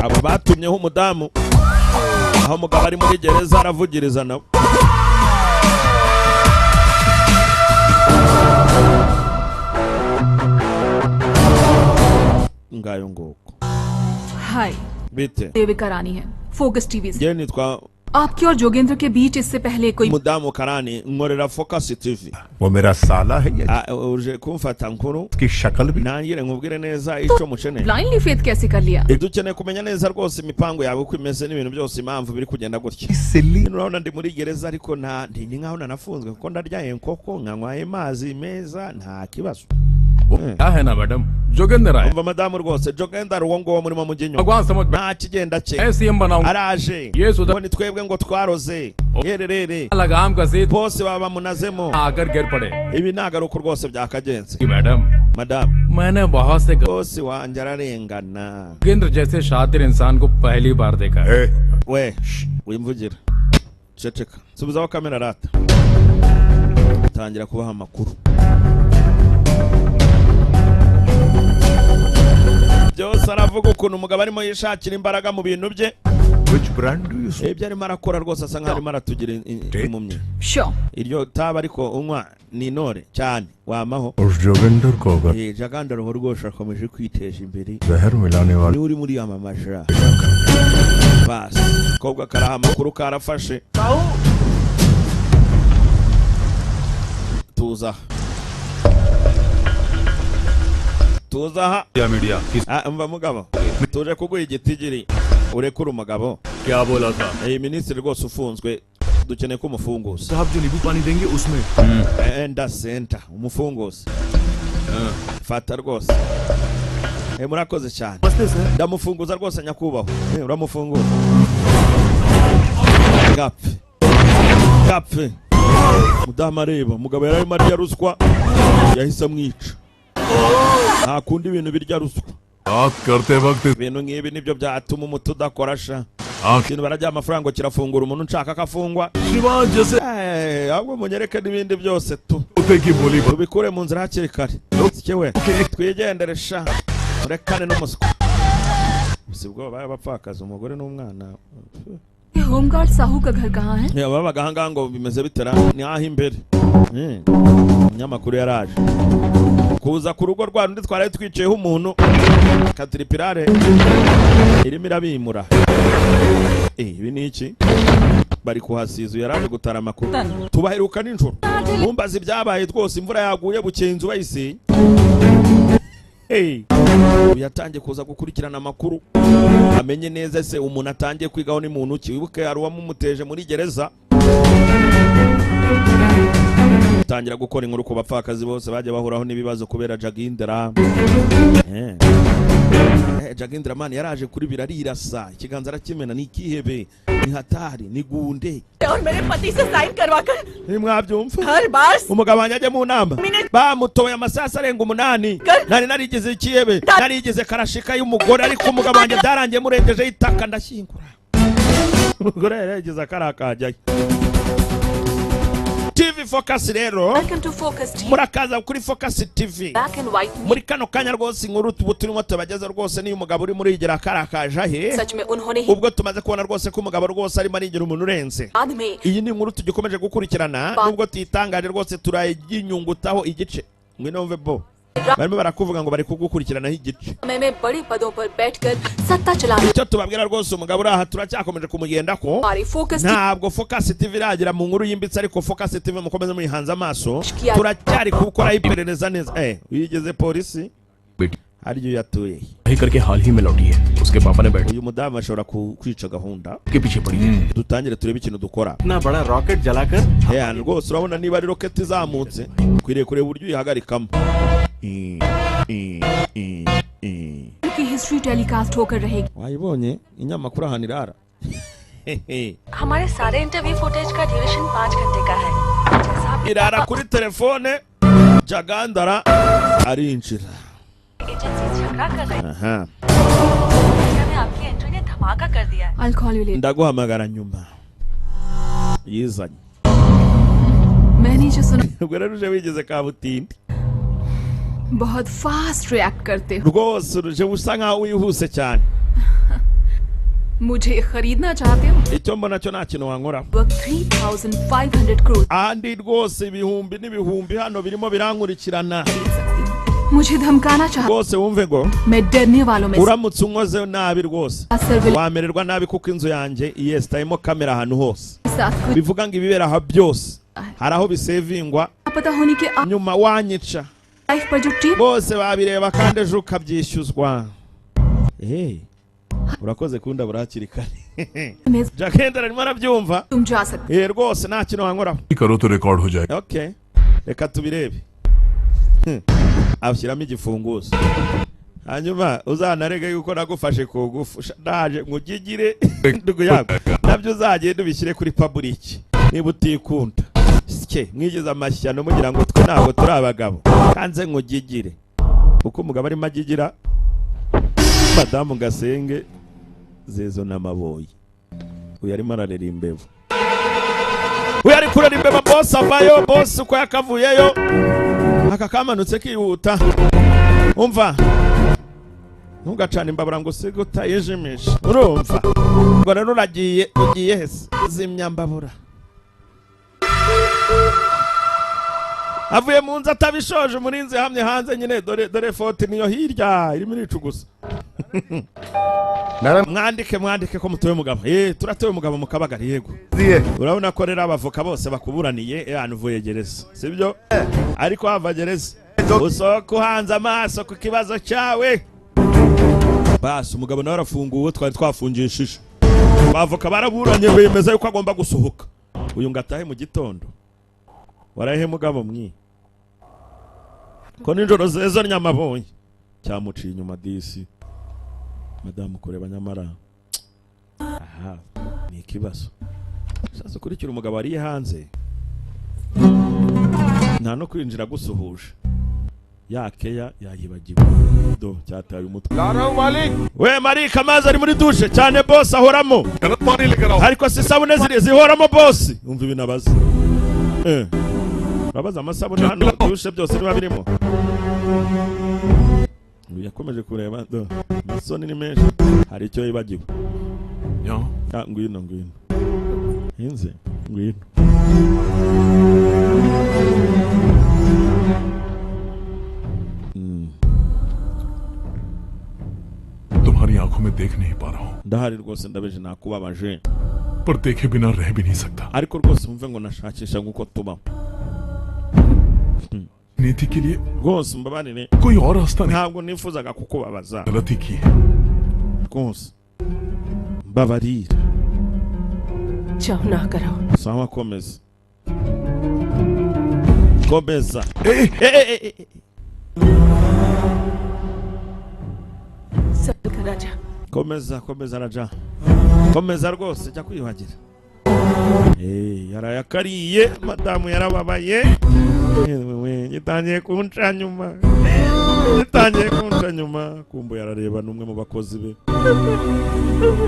Abo batumyeho umudamu aho umugabo ari muri gereza aravugiriza nawe. Ngayo nguko hi bite. Devika रानी है focus TV से Njyewe nitwa आपके और जोगेंद्र के बीच इससे पहले कोई mudamu Karani nkorera Focus TV. वो मेरा साला है या Uje kumfata nkuru उसकी शक्ल भी nangire nkubwire neza icyo mukeneye. Blindly faith कैसे कर लिया Dukeneye kumenya neza rwose imipango yawe uko imeze n'ibintu byose impamvu biri kugenda gutya. Silly Urabona ndi muri gereza ariko nta ni nkaho nanafunzwe kuko ndaryaye inkoko nkanywa amazi meza nta kibazo. क्या है ना madam Jogendra आए Umva madamu rwose Jogendra uwo nguwo murimo mujya inyuma भगवान समझ nta kigenda cye मैं सीएम बनाऊंगा araje ये सुधा ngo ni twebwe ngo twaroze yererere लगाम कसे bose baba bamunazemo. आकर गिर पड़े Ibi nagaruka rwose byakagenze madam madamu. मैंने बहुत से Bose wanjye ararengana. Jogendra जैसे शातिर इंसान को पहली बार देखा है We wimvugira ceceka subizaho kamera rata tangira kubaha amakuru byose. Aravuga ukuntu umugabo arimo yishakira imbaraga mu bintu bye. Which brand do you Ibyo arimo arakora rwose asa nkaho arimo aratugira impumyi. Sure Iryo taba ariko unywa ni intore cyane wamaho. उस जोगिंदर को अगर Jagandaro rwose akomeje kwiteza imbere, जहर मिलाने वाले niwe uri muri yamamaja basi. Kobwa karaha amakuru karafashe. Tuza tuza aha. Media Umva mugabo, tuje kuguha igitigiri urekure umugabo. क्या बोला था Iyi minisitiri rwose ufunzwe dukeneye ko umufunguza. साहब जो नींबू पानी देंगे उसमें Enda senta umufunguze. Fata rwose. Murakoze cyane. Ndamufunguza rwose nyakubahwa. Uramufunguza. Gapfe. Gapfe. Mudamu areba umugabo yari arimo arya ruswa yahise amwica. Nta kundi ibintu birya ruswa. बात करते वक्त Ibintu nk'ibi nibyo byatuma umuti udakora sha. Ikintu barajya amafaranga ngo kirafungura umuntu nshaka akafungwa. Shiva जैसे Ahubwo munyereke n'ibindi byose tu. कुत्ते की बोली Tubikure mu nzira hakiri kare. Sike we twigendere sha. Murekane n'umuswa. Gusa ubwo babaye abapfakazi umugore n'umwana. Home guard Sahu का घर कहाँ है? Babaga ahangaha ngo bimeze bitera ni aho imbere. Umunyamakuru yaraje kuza ku rugo rwa rundi twaraye twicayeho umuntu katiripirare irimo irabimura. Ibi ni iki? Bari kuhasiza yaraje gutara amakuru. Tubaheruka nijoro mumbaza ibyabaye rwose, imvura yaguye bukeye inzu bayisenye. Yatangiye kuza gukurikirana amakuru amenye neza se umuntu atangiye kwigaho ni muntu ki. Wibuke hari uwamumuteje muri gereza, tangira gukora inkuru ku bapfakazi bose bajya bahuraho n'ibibazo kubera Jagindra. Jagindra man yaraje kuri birarirasa ikiganza arakimena, ni ikihebe, ni hatari, ni gunde. और मेरे पति से साइन करवाकर Ntimwabyumva हर बार umugabo wanjye ajya mu nama bamutoye amasasa arenga 8. Nari narigeze ikihebe, narigeze karashika y'umugore, ariko umugabo wanjye byarangiye murengeje itaka ndashyingura. Umugore yarigeze akarakajyayo. TV Focus rero, Welcome to Focus TV. Murakaza kuri Focus TV. Black and white. Muri kano kanya rwose inkuru tubu turimo tubageza rwose niyo umugabo uri murigira akarakaje he. सच में उन्होंने ही Ubwo tumaze kubona rwose ko umugabo rwose arimo arigira umuntu urenze. बाद में Iyi ni inkuru tugikomeje gukurikirana nubwo tuyitangaje rwose turayinyungutaho igice. Ngwino wumve bo. Barimo barakuvuga ngo bari kugukurikiranaho igice. समय में बड़े पदों पर बैठकर सत्ता चलाने Icyo tubabwira rwose umugabo uri aha turacyakomeje kumugenda ko हमारे Focus ntabwo Focus TV iragera mu nkuru yimbitse, ariko Focus TV mukomeze muyihanze amaso, turacyari gukora iperereza neza. Uyigeze polisi hari iyo yatuye वही करके हाल ही में लौटी है। उसके पापा ने बैठ uyu mudamu ashobora kwica gahunda के पीछे पड़ी है। Dutangire turebe ikintu dukora. इतना बड़ा रॉकेट जलाकर Rwose urabona niba ari roketi izamutse ukwiriye kureba uburyo uyihagarikamo. की हिस्ट्री टेलीकास्ट होकर रहेगी। Wayibonye inyamakuru ahantu irara. हमारे सारे इंटरव्यू फुटेज का ड्यूरेशन 5 घंटे का है। जैसा आप Irara kuri telefone Jagandara arinjira. Agency झगड़ा कर रही Aha. है, में आपकी एंट्री ने धमाका कर दिया है। I'll call you later. Ndaguhamagara nyuma. Yizanye. मैंने जो सुना Ubwo rero uje wigeze kabutindi बहुत फास्ट रिएक्ट करते हो। Rwose uje usa nkaho wihuse cyane. मुझे खरीदना चाहते हो? Icyo mbona cyo nta kintu wankoraho. वक्त 3500 crore Ahandi rwose ibihumbi n'ibihumbi hano birimo birankurikirana. मुझे धमकाना चाहते Rwose wumve ngo मैं डरने वालों में से uramutse unkoze nabi rwose wamererwa nabi kuko inzu yanjye yesitayemo kamera ahantu hose. साथ कुछ Bivuga ngo ibibera aha byose hari aho bisevingwa पता होने के nyuma wanyica life पर जो team bose babireba kandi ejo ukabyishyuzwa. Urakoze kundabura hakiri kare. Jagindra arimo arabyumva. तुम जा सकते Rwose nta kintu wankoraho. करो तो रिकॉर्ड हो जाएगा। Okay, reka tubirebe. Ashyiramo igifunguzo hanyuma uzanarege yuko nagufashe ku ngufu ndaje ngugigire ndugu yako nabyo uzagenda ubishyire kuri public niba utikunda. Sike mwigeze amashyano mugira ngo twe ntabwo turi abagabo, kanze ngugigire. Uko umugabo arimo agigira madamu Gasenge zezo n'amaboyi, uyu arimo ararera imbeba, uyu ari kurera imbeba. Boss avayo, boss uko yakavuyeyo aka kamanutse kihuta. Umva ntugacane imbabura ngo usige utayijimisha, urumva ngo rero uragiye ugiye hese zimya mbabura. Avuye mu nzu atabishoje, umurinzi hamye hanze nyine. Dore dore foti niyo hirya irimo iricugusa. Mwandike mwandike ko mutuye umugabo. Turatuye umugabo mu Kabagari. Yego urabona ko rero abavoka bose bakuburaniye hano uvuye gereza sibyo? Ariko hava gereza usohoka uhanze amaso ku kibazo cyawe. Basi umugabo nawe arafunguwe, twari twafungishije abavoka baraburanye bemeza yuko agomba gusohoka. Uyu ngo atahe mu gitondo. Warahe mugabo mwi ko nijoro zezo nyamabonye cyamuciye inyuma disi. Madamu kureba nyamara aha ni ikibazo. Sasa ukurikira umugabo ari hanze nta no kwinjira gusuhuje yakeya yayibagiwe do cyataye umutwe. We Marika amazi ari muri dushe cyane boss ahoramo, ariko si isabune ziri zihoramo boss. Umva ibintu abaza. Urabaza amasabune hano dushe byose niba birimo. Yakomeje kureba do amasoni ni menshi hari icyo yibagiwe. Ngwino ngwino. Hinze ngwino तुम्हारी आंखों में देख नहीं पा रहा हूँ ndahari rwose ndabeje nakubabaje पर देखे बिना रह भी नहीं सकता ariko rwose umve ngo nashakisha nguko tubaho नीति के लिए rwose mbabarire कोई और रास्ता नहीं ntabwo nifuzaga kukubabaza गलती की है rwose mbabarira जाओ ना करो sawa komeza komeza सब्र कर राजा komeza komeza raja komeza rwose jya kwiyuhagira yarayakariye madamu yarababaye gitangiye kunca nyuma gitangiye kunca nyuma kumbu yarareba n'umwe mu bakozi be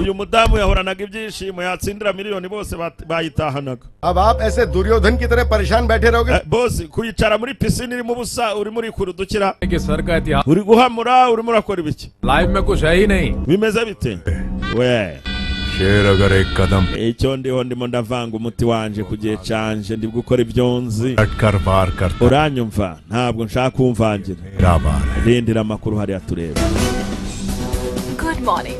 uyu mudamu yahoranaga ibyishimo yatsindira miliyoni bose bayitahanaga अब आप ऐसे दुर्योधन की तरह परेशान बैठे रहोगे boss kwicara muri pisine irimo ubusa urimo urikura udukira कि सर का इतिहास uri guhamura urimo urakora ibiki live में कुछ है ही नहीं bimeze bite we शेर अगर एक कदम icyo ndiho ndimo ndavanga umuti wanje ku gihe canje ndi gukora ibyo nzi Atkar वार करता uranyumva ntabwo nshaka kumvangira मेरा बार है rindira amakuru hariya turebe Good morning.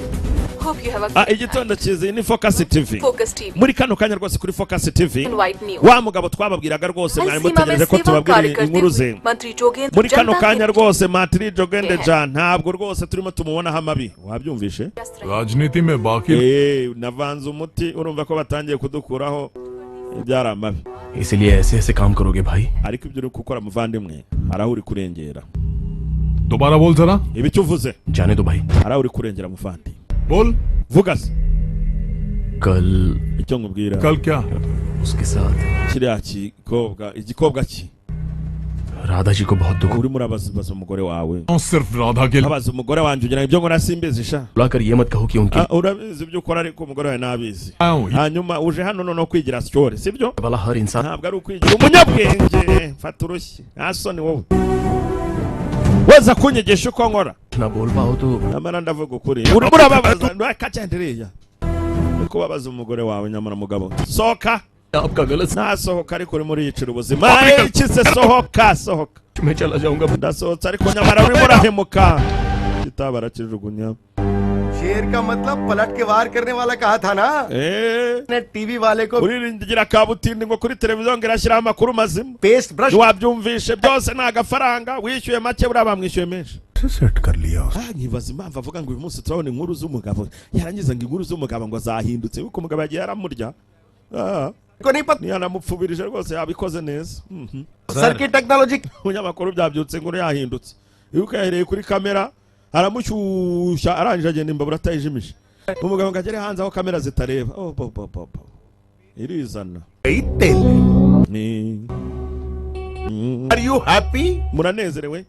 Hope you have a Ah, igitondo cyiza iyi ni Focus TV Focus TV. muri kano kanya rwose kuri Focus TV And White News. wa mugabo twababwiraga rwose mwari सीमा में mutegereje ko सेवा tubabwira कार्य करते inkuru ze हुए मंत्री Jogendra muri kano जनता kanya के rwose Mantri Jogende Jan ntabwo rwose turimo tumubonaho amabi wabyumvishe राजनीति में बाकी navanze umuti urumva ko batangiye kudukuraho ibyari amabi इसलिए ऐसे ऐसे काम करोगे भाई ariko ibyo uri gukora muvandimwe hari aho uri kurengera दोबारा बोल जरा ibicyo uvuze जाने दो भाई hari aho uri kurengera muvandi बोल vuga se कल icyo nkubwira कल क्या उसके साथ kiriya kikobwa igikobwa ki Radha ji को बहुत दुख urimo urabaza umugore wawe सिर्फ राधा के abaza umugore wanjye ugira ngo ibyo nkora simbizi sha बुलाकर ये मत कहो कि उनके Ah, urabizi ibyo ukora ariko umugore wawe ntabizi hanyuma uje hano noneho kwigira syore sibyo वाला हर इंसान ntabwo ari ukwigira umunyabwenge mfata urushyi nta soni wowe weza kunyigisha uko nkora ना बोल पाओ तो nyamara ndavuga ukuri urimo urababaza kacendereya uri kubabaza umugore wawe nyamara mugabo sohoka आपका गलत ntasohoka ariko urimo uriyicira ubuzima ikize sohoka sohoka मैं चला जाऊंगा ndasohotse ariko nyamara urimo urahemuka kitaba arakijugunya शेर का मतलब पलट के वार करने वाला कहा था ना ने टीवी वाले को uriringira kabutindi ngo kuri televiziyo ngo irashyiraho amakuru mazima paste brush wabyumvishe byose ni agafaranga wishyuye make buriya bamwishyuye menshi set कर लिया उसने। Ah, nkibaza impamvu avuga ngo uyu munsi turabona inkuru z'umugabo yarangiza ngo inkuru z'umugabo ngo zahindutse kuko umugabo yagiye aramurya Ah, को नहीं पता ntiyanamupfubirije rwose yabikoze neza Mhm. Sir की technology umunyamakuru byabyutse inkuru yahindutse yuko yahereye kuri kamera aramushyushya arangije agenda imbabura atayijimije umugabo ngo agere hanze aho kamera zitareba oh, bo, bo, bo, bo. Irizana ni are you happy muranezerewe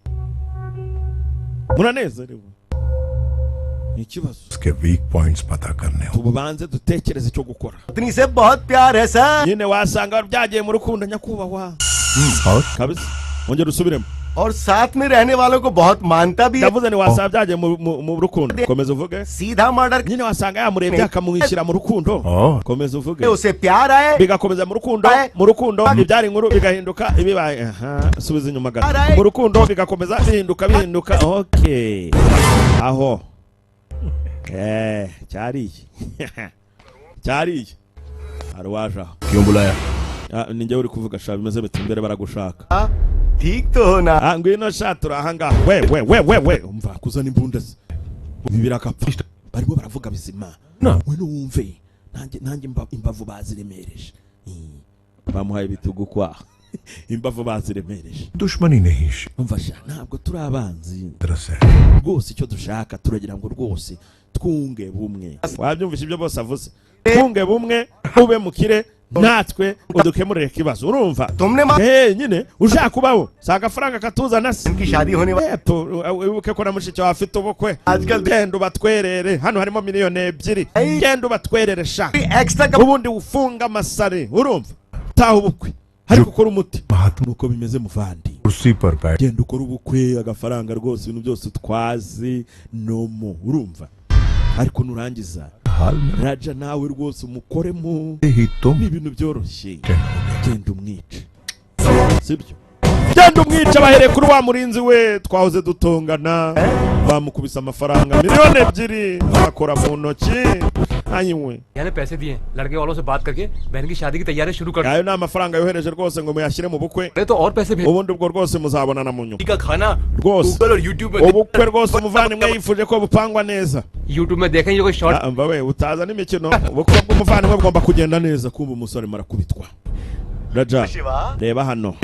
muranezerewe ni ikibazo उसके weak points पता करने हो tubanze dutekereze icyo gukora पत्नी से बहुत प्यार है sir nyine wasanga byagiye mu rukundo nyakubahwa और kabisa ongera usubiremo और साथ में रहने वालों को बहुत मानता भी है ndavuze ni wasanga byagiye mu rukundo komeza uvuge सीधा murder nyine wasanga yamurebye akamwishyira mu rukundo और komeza uvuge उसे प्यार आए bigakomeza mu rukundo mu rukundo ibyari inkuru bigahinduka ibibaye aha subiza inyuma gato mu rukundo bigakomeza bihinduka bihinduka okay aho cyariye cyariye hari uwaje aho क्यों बुलाया Ah, ni njyewe uri kuvuga sha bimeze biti imbere baragushaka ठीक तो हो ना Ah, ngwino sha turi ahangaha we we we we we umva kuzana imbunda se ibi birakapfa barimo baravuga bizima we wumve nanjye nanjye imbavu baziremereje bamuhaye ibitugu kwa imbavu baziremereje दुश्मनी नहीं umva sha ntabwo turi abanzi तरह से rwose icyo dushaka turagira ngo rwose twunge bumwe wabyumvise ibyo bose avuze twunge bumwe ube mukire natwe udukemurire ikibazo urumva तुमने मा Eh, nyine ushaka kubaho si agafaranga katuzana se उनकी शादी होने वाली Eh, wibuke ko na mushiki wawe afite ubukwe आजकल genda ubatwerere hano harimo miliyoni 2 genda ubatwerere sha extra ubundi ufunga amasare urumva taha ubukwe ariko ukora umuti Mahatma nuko bimeze muvandi कुर्सी पर बैठ genda ukora ubukwe agafaranga rwose ibintu byose utwazi nomo urumva ariko nurangiza हाल में Raja nawe rwose umukoremo ही तुम ni ibintu byoroshye, genda umwice, sibyo? Genda umwice. Bahereye kuri wa murinzi we twahoze dutongana, bamukubise amafaranga 2 miliyoni bakora mu ntoki ayiwe. यानी पैसे दिए लड़के वालों से बात करके बहन की शादी की तैयारी शुरू कर Ayo ni amafaranga yohereje rwose ngo muyashyire mu bukwe तो और पैसे भेज ubundi ubwo rwose muzabonana mu nyuma. का खाना Rwose Google और YouTube में ubukwe rwose umuvandimwe yifuje ko bupangwa neza. YouTube में देखें ये कोई short Ah, mva we utaza n'imikino, ubukwe bw'umuvandimwe bugomba kugenda neza. Kumva umusore marakubitwa. Raja, reba hano,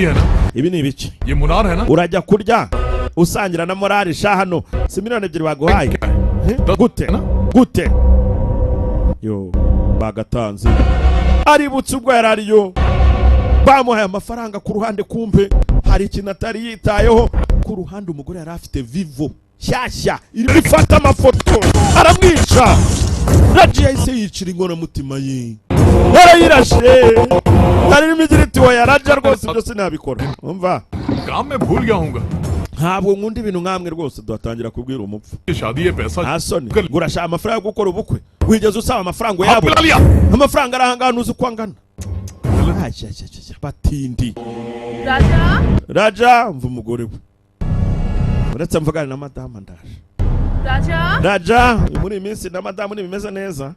ibi ni ibiki? ये मुनार है ना Urajya kurya usangira na morali sha, hano si 2 miliyoni baguhaye? Eh, gute gute yo bagatanze? Aributse ubwo yari ariyo bamuhaye amafaranga ku ruhande, kumbe hari ikintu atari yitayeho ku ruhande. Umugore yari afite Vivo nshyashya irimo ifata amafoto, aramwica. Raji yahise yicira inkoramutima ye, yarayirashe. Harimo igira iti: "Oya Raja, rwose ibyo sinabikora, umva." काम में भूल गया हूँ। Ntabwo nkunda ibintu nkamwe rwose. Duhatangira kubwira umupfu. शादी है पैसा Nta soni, ngo urashaka amafaranga yo gukora ubukwe, wigeze usaba amafaranga uyabura? Amafaranga ari ahangaha, ntuzi uko angana. Ajya, ajya, ajya, batindi. Raja. Raja, mva umugore we, uretse mvugane na madamu ndaje. Raja. Raja, muri iyi minsi na madamu ntibimeze neza,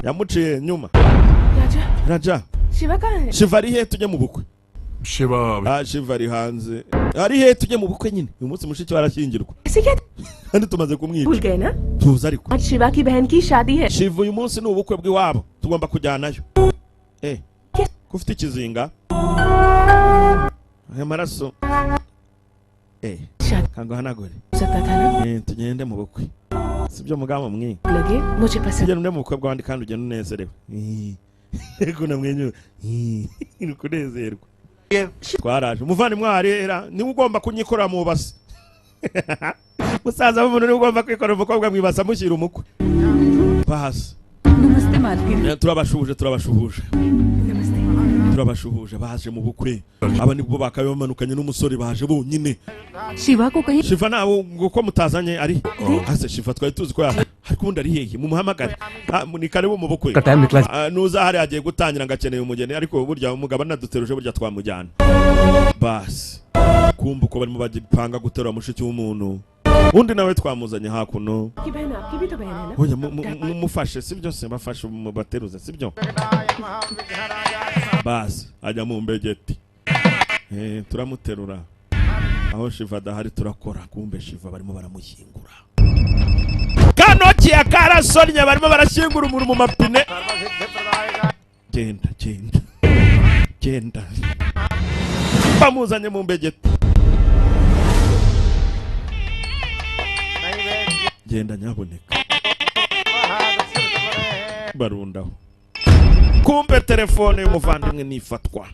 yamuciye nyuma. Raja. Raja. Shiva कहाँ है? Shiva ari he tujye mu bukwe? Shiva. Ah, Shiva ari hanze. Ari he tujye mu bukwe nyine? Uyu munsi mushiki we arashyingirwa ऐसे क्या kandi tumaze kumwica. भूल गए ना? Tuzi ariko. आज शिवा की बहन की शादी है। Shiva uyu munsi ni ubukwe bw'iwabo, tugomba kujyanayo. Eh, ko ufite ikizinga, aya maraso? Eh, kanguhanagure. सकता था ना? Eh, tugende mu bukwe, sibyo mugabo mwe? लगे मुझे पसंद Tugende mu bukwe bw'abandi kandi ugende unezerewe. Eh, ko namwenyura. Eh, ni kunezerwa. Twaraje, umuvandimwe warera niwe ugomba kunyikorera mu basi. Musaza w'umuntu niwe ugomba kwikorera umukobwa mu ibasi amushyira umukwe basi. नमस्ते मालकिन। Eh, turabashuhuje, turabashuhuje, turabashuhuje. Baje mu bukwe, aba nibwo bakabe bamanukanye n'umusore, baje bonyine. Shiva को कहीं Shiva nawe ngo ko mutazanye ari hase? Shiva twari tuzi ko ariko ubundi ari hehe? Mumuhamagare. Ah, ni karibu mu bukwe. का time निकला। Ah, nuza hari agiye gutangira ngo akeneye umugeni, ariko burya umugabo anaduteruje burya twamujyana basi. Kumva uko barimo bagipanga guterura mushiki w'umuntu, undi nawe twamuzanye hakuno. आपकी बहन आपकी भी तो बहन है ना? Oya, mumufashe, sibyo se? Bafashe mubateruze, sibyo? Basi ajya mu mbegeti. Eh, turamuterura aho Shiva adahari turakora. Kumbe Shiva barimo baramushyingura, kanokiya karasonnye, barimo barashyingura umuntu mu mapine. Genda, genda, genda, bamuzanye mu mbegeti. Genda nyaboneka. Barundaho, kumbe telefone y'umuvandimwe nifatwa.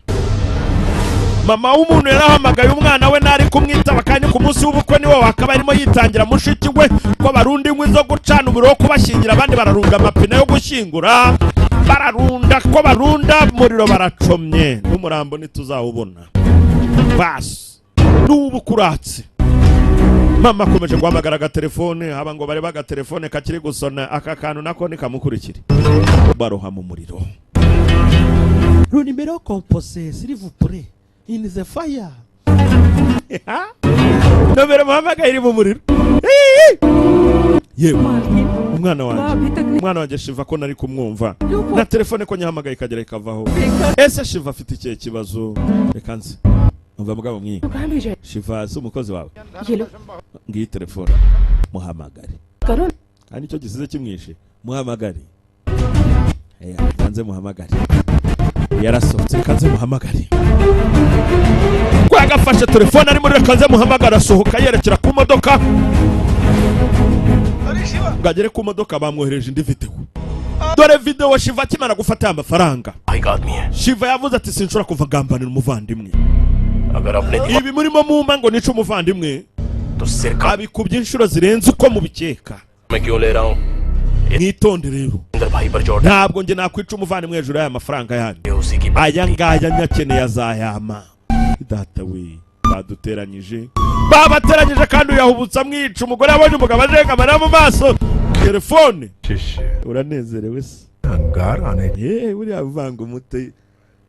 Mama w'umuntu yarahamagaye umwana we ntari kumwitaba, kandi ku munsi w'ubukwe niwe wakaba arimo yitangira mushiki we ko barunda inkwi zo gucana umuriro wo kubashyingira. Abandi bararunga amapine yo gushyingura, bararunda ko barunda umuriro, baracomye n'umurambo ntituzawubona. Basi n'ubu kuratse. Mama akomeje guhamagara agatelefone haba ngo barebe agatelefone kakiri gusona, aka kantu nako nikamukurikire. Baroha mu muriro. Le numéro composé, s'il vous plaît, in the fire. Nomero muhamagaye iri mu muriro. Yewe umwana wanjye, umwana wanjye Shiva ko nari kumwumva na telefone ko nyahamagaye ikagera ikavaho? Ese Shiva afite ikihe kibazo? Reka nze umva mugabo mwiza. कहाँ भेजा? Shiva si umukozi wawe? ये लो। Ngiyi telefone, muhamagare. करो। Kandi icyo gisize kimwishe, muhamagare. Eya, reka nze muhamagare. Yarasohotse, reka nze muhamagare. Ko yagafashe telefone ari muri reka nze muhamagare, asohoka yerekera ku modoka ngo agere ku modoka bamwohereje indi videwo. Dore videwo Shiva akimara gufata aya mafaranga. भाई का आदमी है। Shiva yavuze ati: "Sinshobora kuva ngambanira umuvandimwe." अगर अपने Ibi murimo mumba ngo nice umuvandimwe तो सिर का abikubye inshuro zirenze uko mubikeka. मैं क्यों ले रहा हूँ? Mwitonde rero. इंद्र भाई पर चोट Ntabwo njye nakwica umuvandimwe hejuru y'aya mafaranga yanyu. उसी की Aya ngaya nyakeneye azayama. Data we, baduteranyije, babateranyije kandi uyahubutsa amwica. Umugore yabonye umugabo ajenga amarira mu maso. Telefone. शिष्य Uranezerewe se? अंगार आने Yewe, buriya avanga umuti,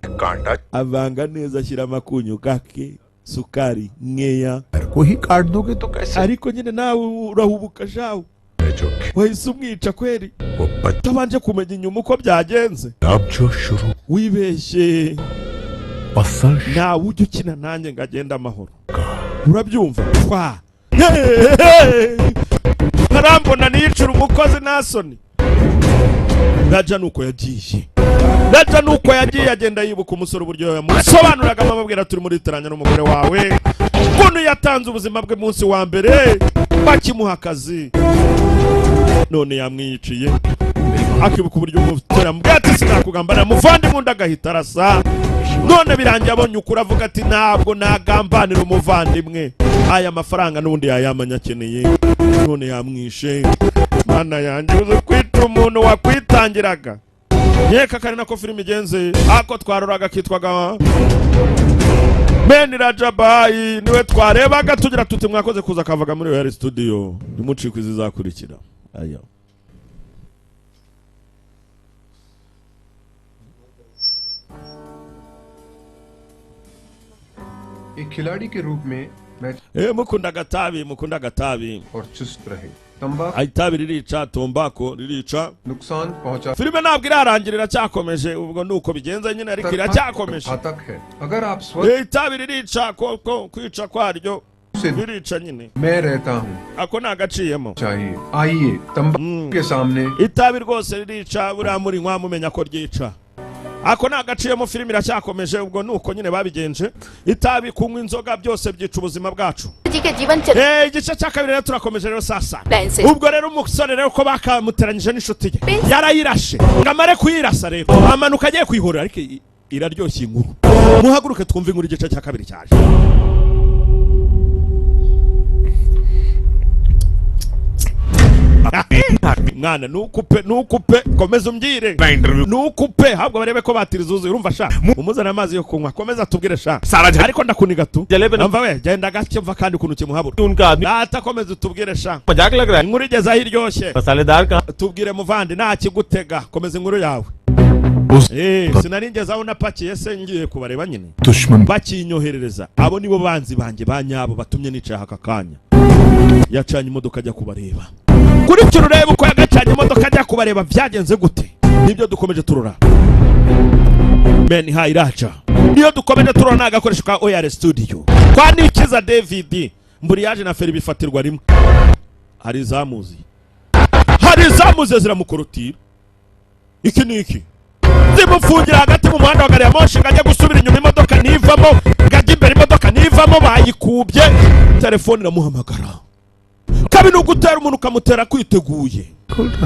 कांटा avanga neza, ashyiramo akunyu gake, sukari nkeya. को ही काट दोगे तो कैसे? Ariko nyine nawe urahubuka shawe, जो wahise umwica kweri वो बच्चा utabanje kumenya inyuma uko byagenze. अब जो शुरू Wibeshye. असल Ntawe ujya ukina nanjye ngo agende amahoro, urabyumva? Twa Hehehe! Ntarambona niyicura umukozi ntasoni. Raja nuko yagiye, Raja nuko yagiye, agenda yibuka umusore uburyo yamusobanuragamo, amubwira turi muri teranya n'umugore wawe, ukuntu yatanze ubuzima bwe munsi wa mbere bakimuha akazi, none yamwiyiciye. Akibuka uburyo umusore yamubwiye ati sinakugambanira muvandimwe, undi agahita arasa. None birangiye abonye ukuri, avuga ati ntabwo nagambanira umuvandimwe, aya mafaranga n'ubundi yayamanya akeneye, none yamwishe. Mana yanjye, uzi kwita umuntu wakwitangiraga? Nkeka kari nako filime igenze. Ako twaroraga kitwaga Meni Rajabayi, niwe twarebaga tugira tuti mwakoze kuza kavaga muri Royal Studio. Ntimucikwe izizakurikira ayo. एक खिलाड़ी के रूप में मैं Mukunda agatabi, mukunda agatabi. और चुस्त रहे। तंबाकू Itabi ririca, tombako ririca. नुकसान पहुंचा Filime ntabwo irarangira, iracyakomeje. Ubwo ni uko bigenze nyine, ariko iracyakomeje. घातक है। अगर आप स्वस्थ Itabi ririca ko kwica kwaryo ririca nyine. मैं रहता हूँ Ako ni agaciyemo. चाहिए। आइए तंबाकू के सामने Itabi rwose ririca, buriya muri mumenya ko ryica. Ako ni agaciyemo, filime iracyakomeje. Ubwo ni uko nyine babigenje. Itabi, kunywa inzoga, byose byica ubuzima bwacu. जी के जीवन चल Igice cya kabiri rero turakomeje rero sasa. Plan से Ubwo rero umusore rero ko bakamuteranyije n'inshuti ye, yarayirashe ngo amare kuyirasa rero amanuka agiye kuyihorera, ariko iraryoshye inkuru. Muhaguruke twumve inkuru, igice cya kabiri cyaje. Mwana, nukupe nukupe, komeza umbyire, nukupe ahubwo barebe ko batiri zuzuye. Urumva sha, umuzana amazi yo kunywa, komeza tubwire sha, ariko ndakuniga tu. Umva we, genda gake, mva kandi ukuntu kimuhabura. Data, komeza utubwire sha, inkuru igeze aho iryoshye. मसालेदार का Tubwire muvandi, nta kigutega, komeza inkuru yawe. Sinari ngeze aho napakiye se ngiye kubareba nyine, दुश्मन bakinyoherereza. Abo nibo banzi banjye ba nyabo batumye nicaye aka kanya. Yacanye imodoka ajya kubareba. Kurikira urebe uko yagacanye imodoka ajya kubareba byagenze gute. Nibyo dukomeje turora, Meni Hairaja niyo dukomeje turora. Ni agakoresho ka OR Studio kwa Nikiza David. Mburiyaje na feri bifatirwa rimwe. Hari izamuzi, hari izamuze ziramukorotira iki niki, zimufungira hagati mu muhanda wa gari ya moshi, ngo ajye gusubira inyuma imodoka ntivamo, ngo ajye imbere imodoka ntivamo, bayikubye. Telefone iramuhamagara. Kabi ni ugutera umuntu ukamutera kwiteguye.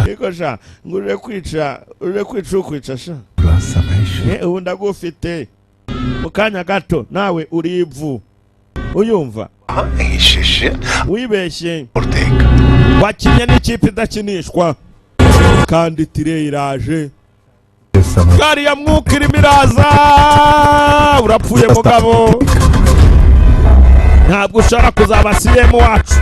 Ariko sha, ngo uje kwica, uje kwica ukwica sha. Ubu ndagufite mu kanya gato, nawe uri ivu uyumva. Wibeshye, wakinye n'ikipe idakinishwa, kandi tire iraje, gari ya mwuka irimo iraza. Urapfuye mugabo, ntabwo ushobora kuzaba CM wacu.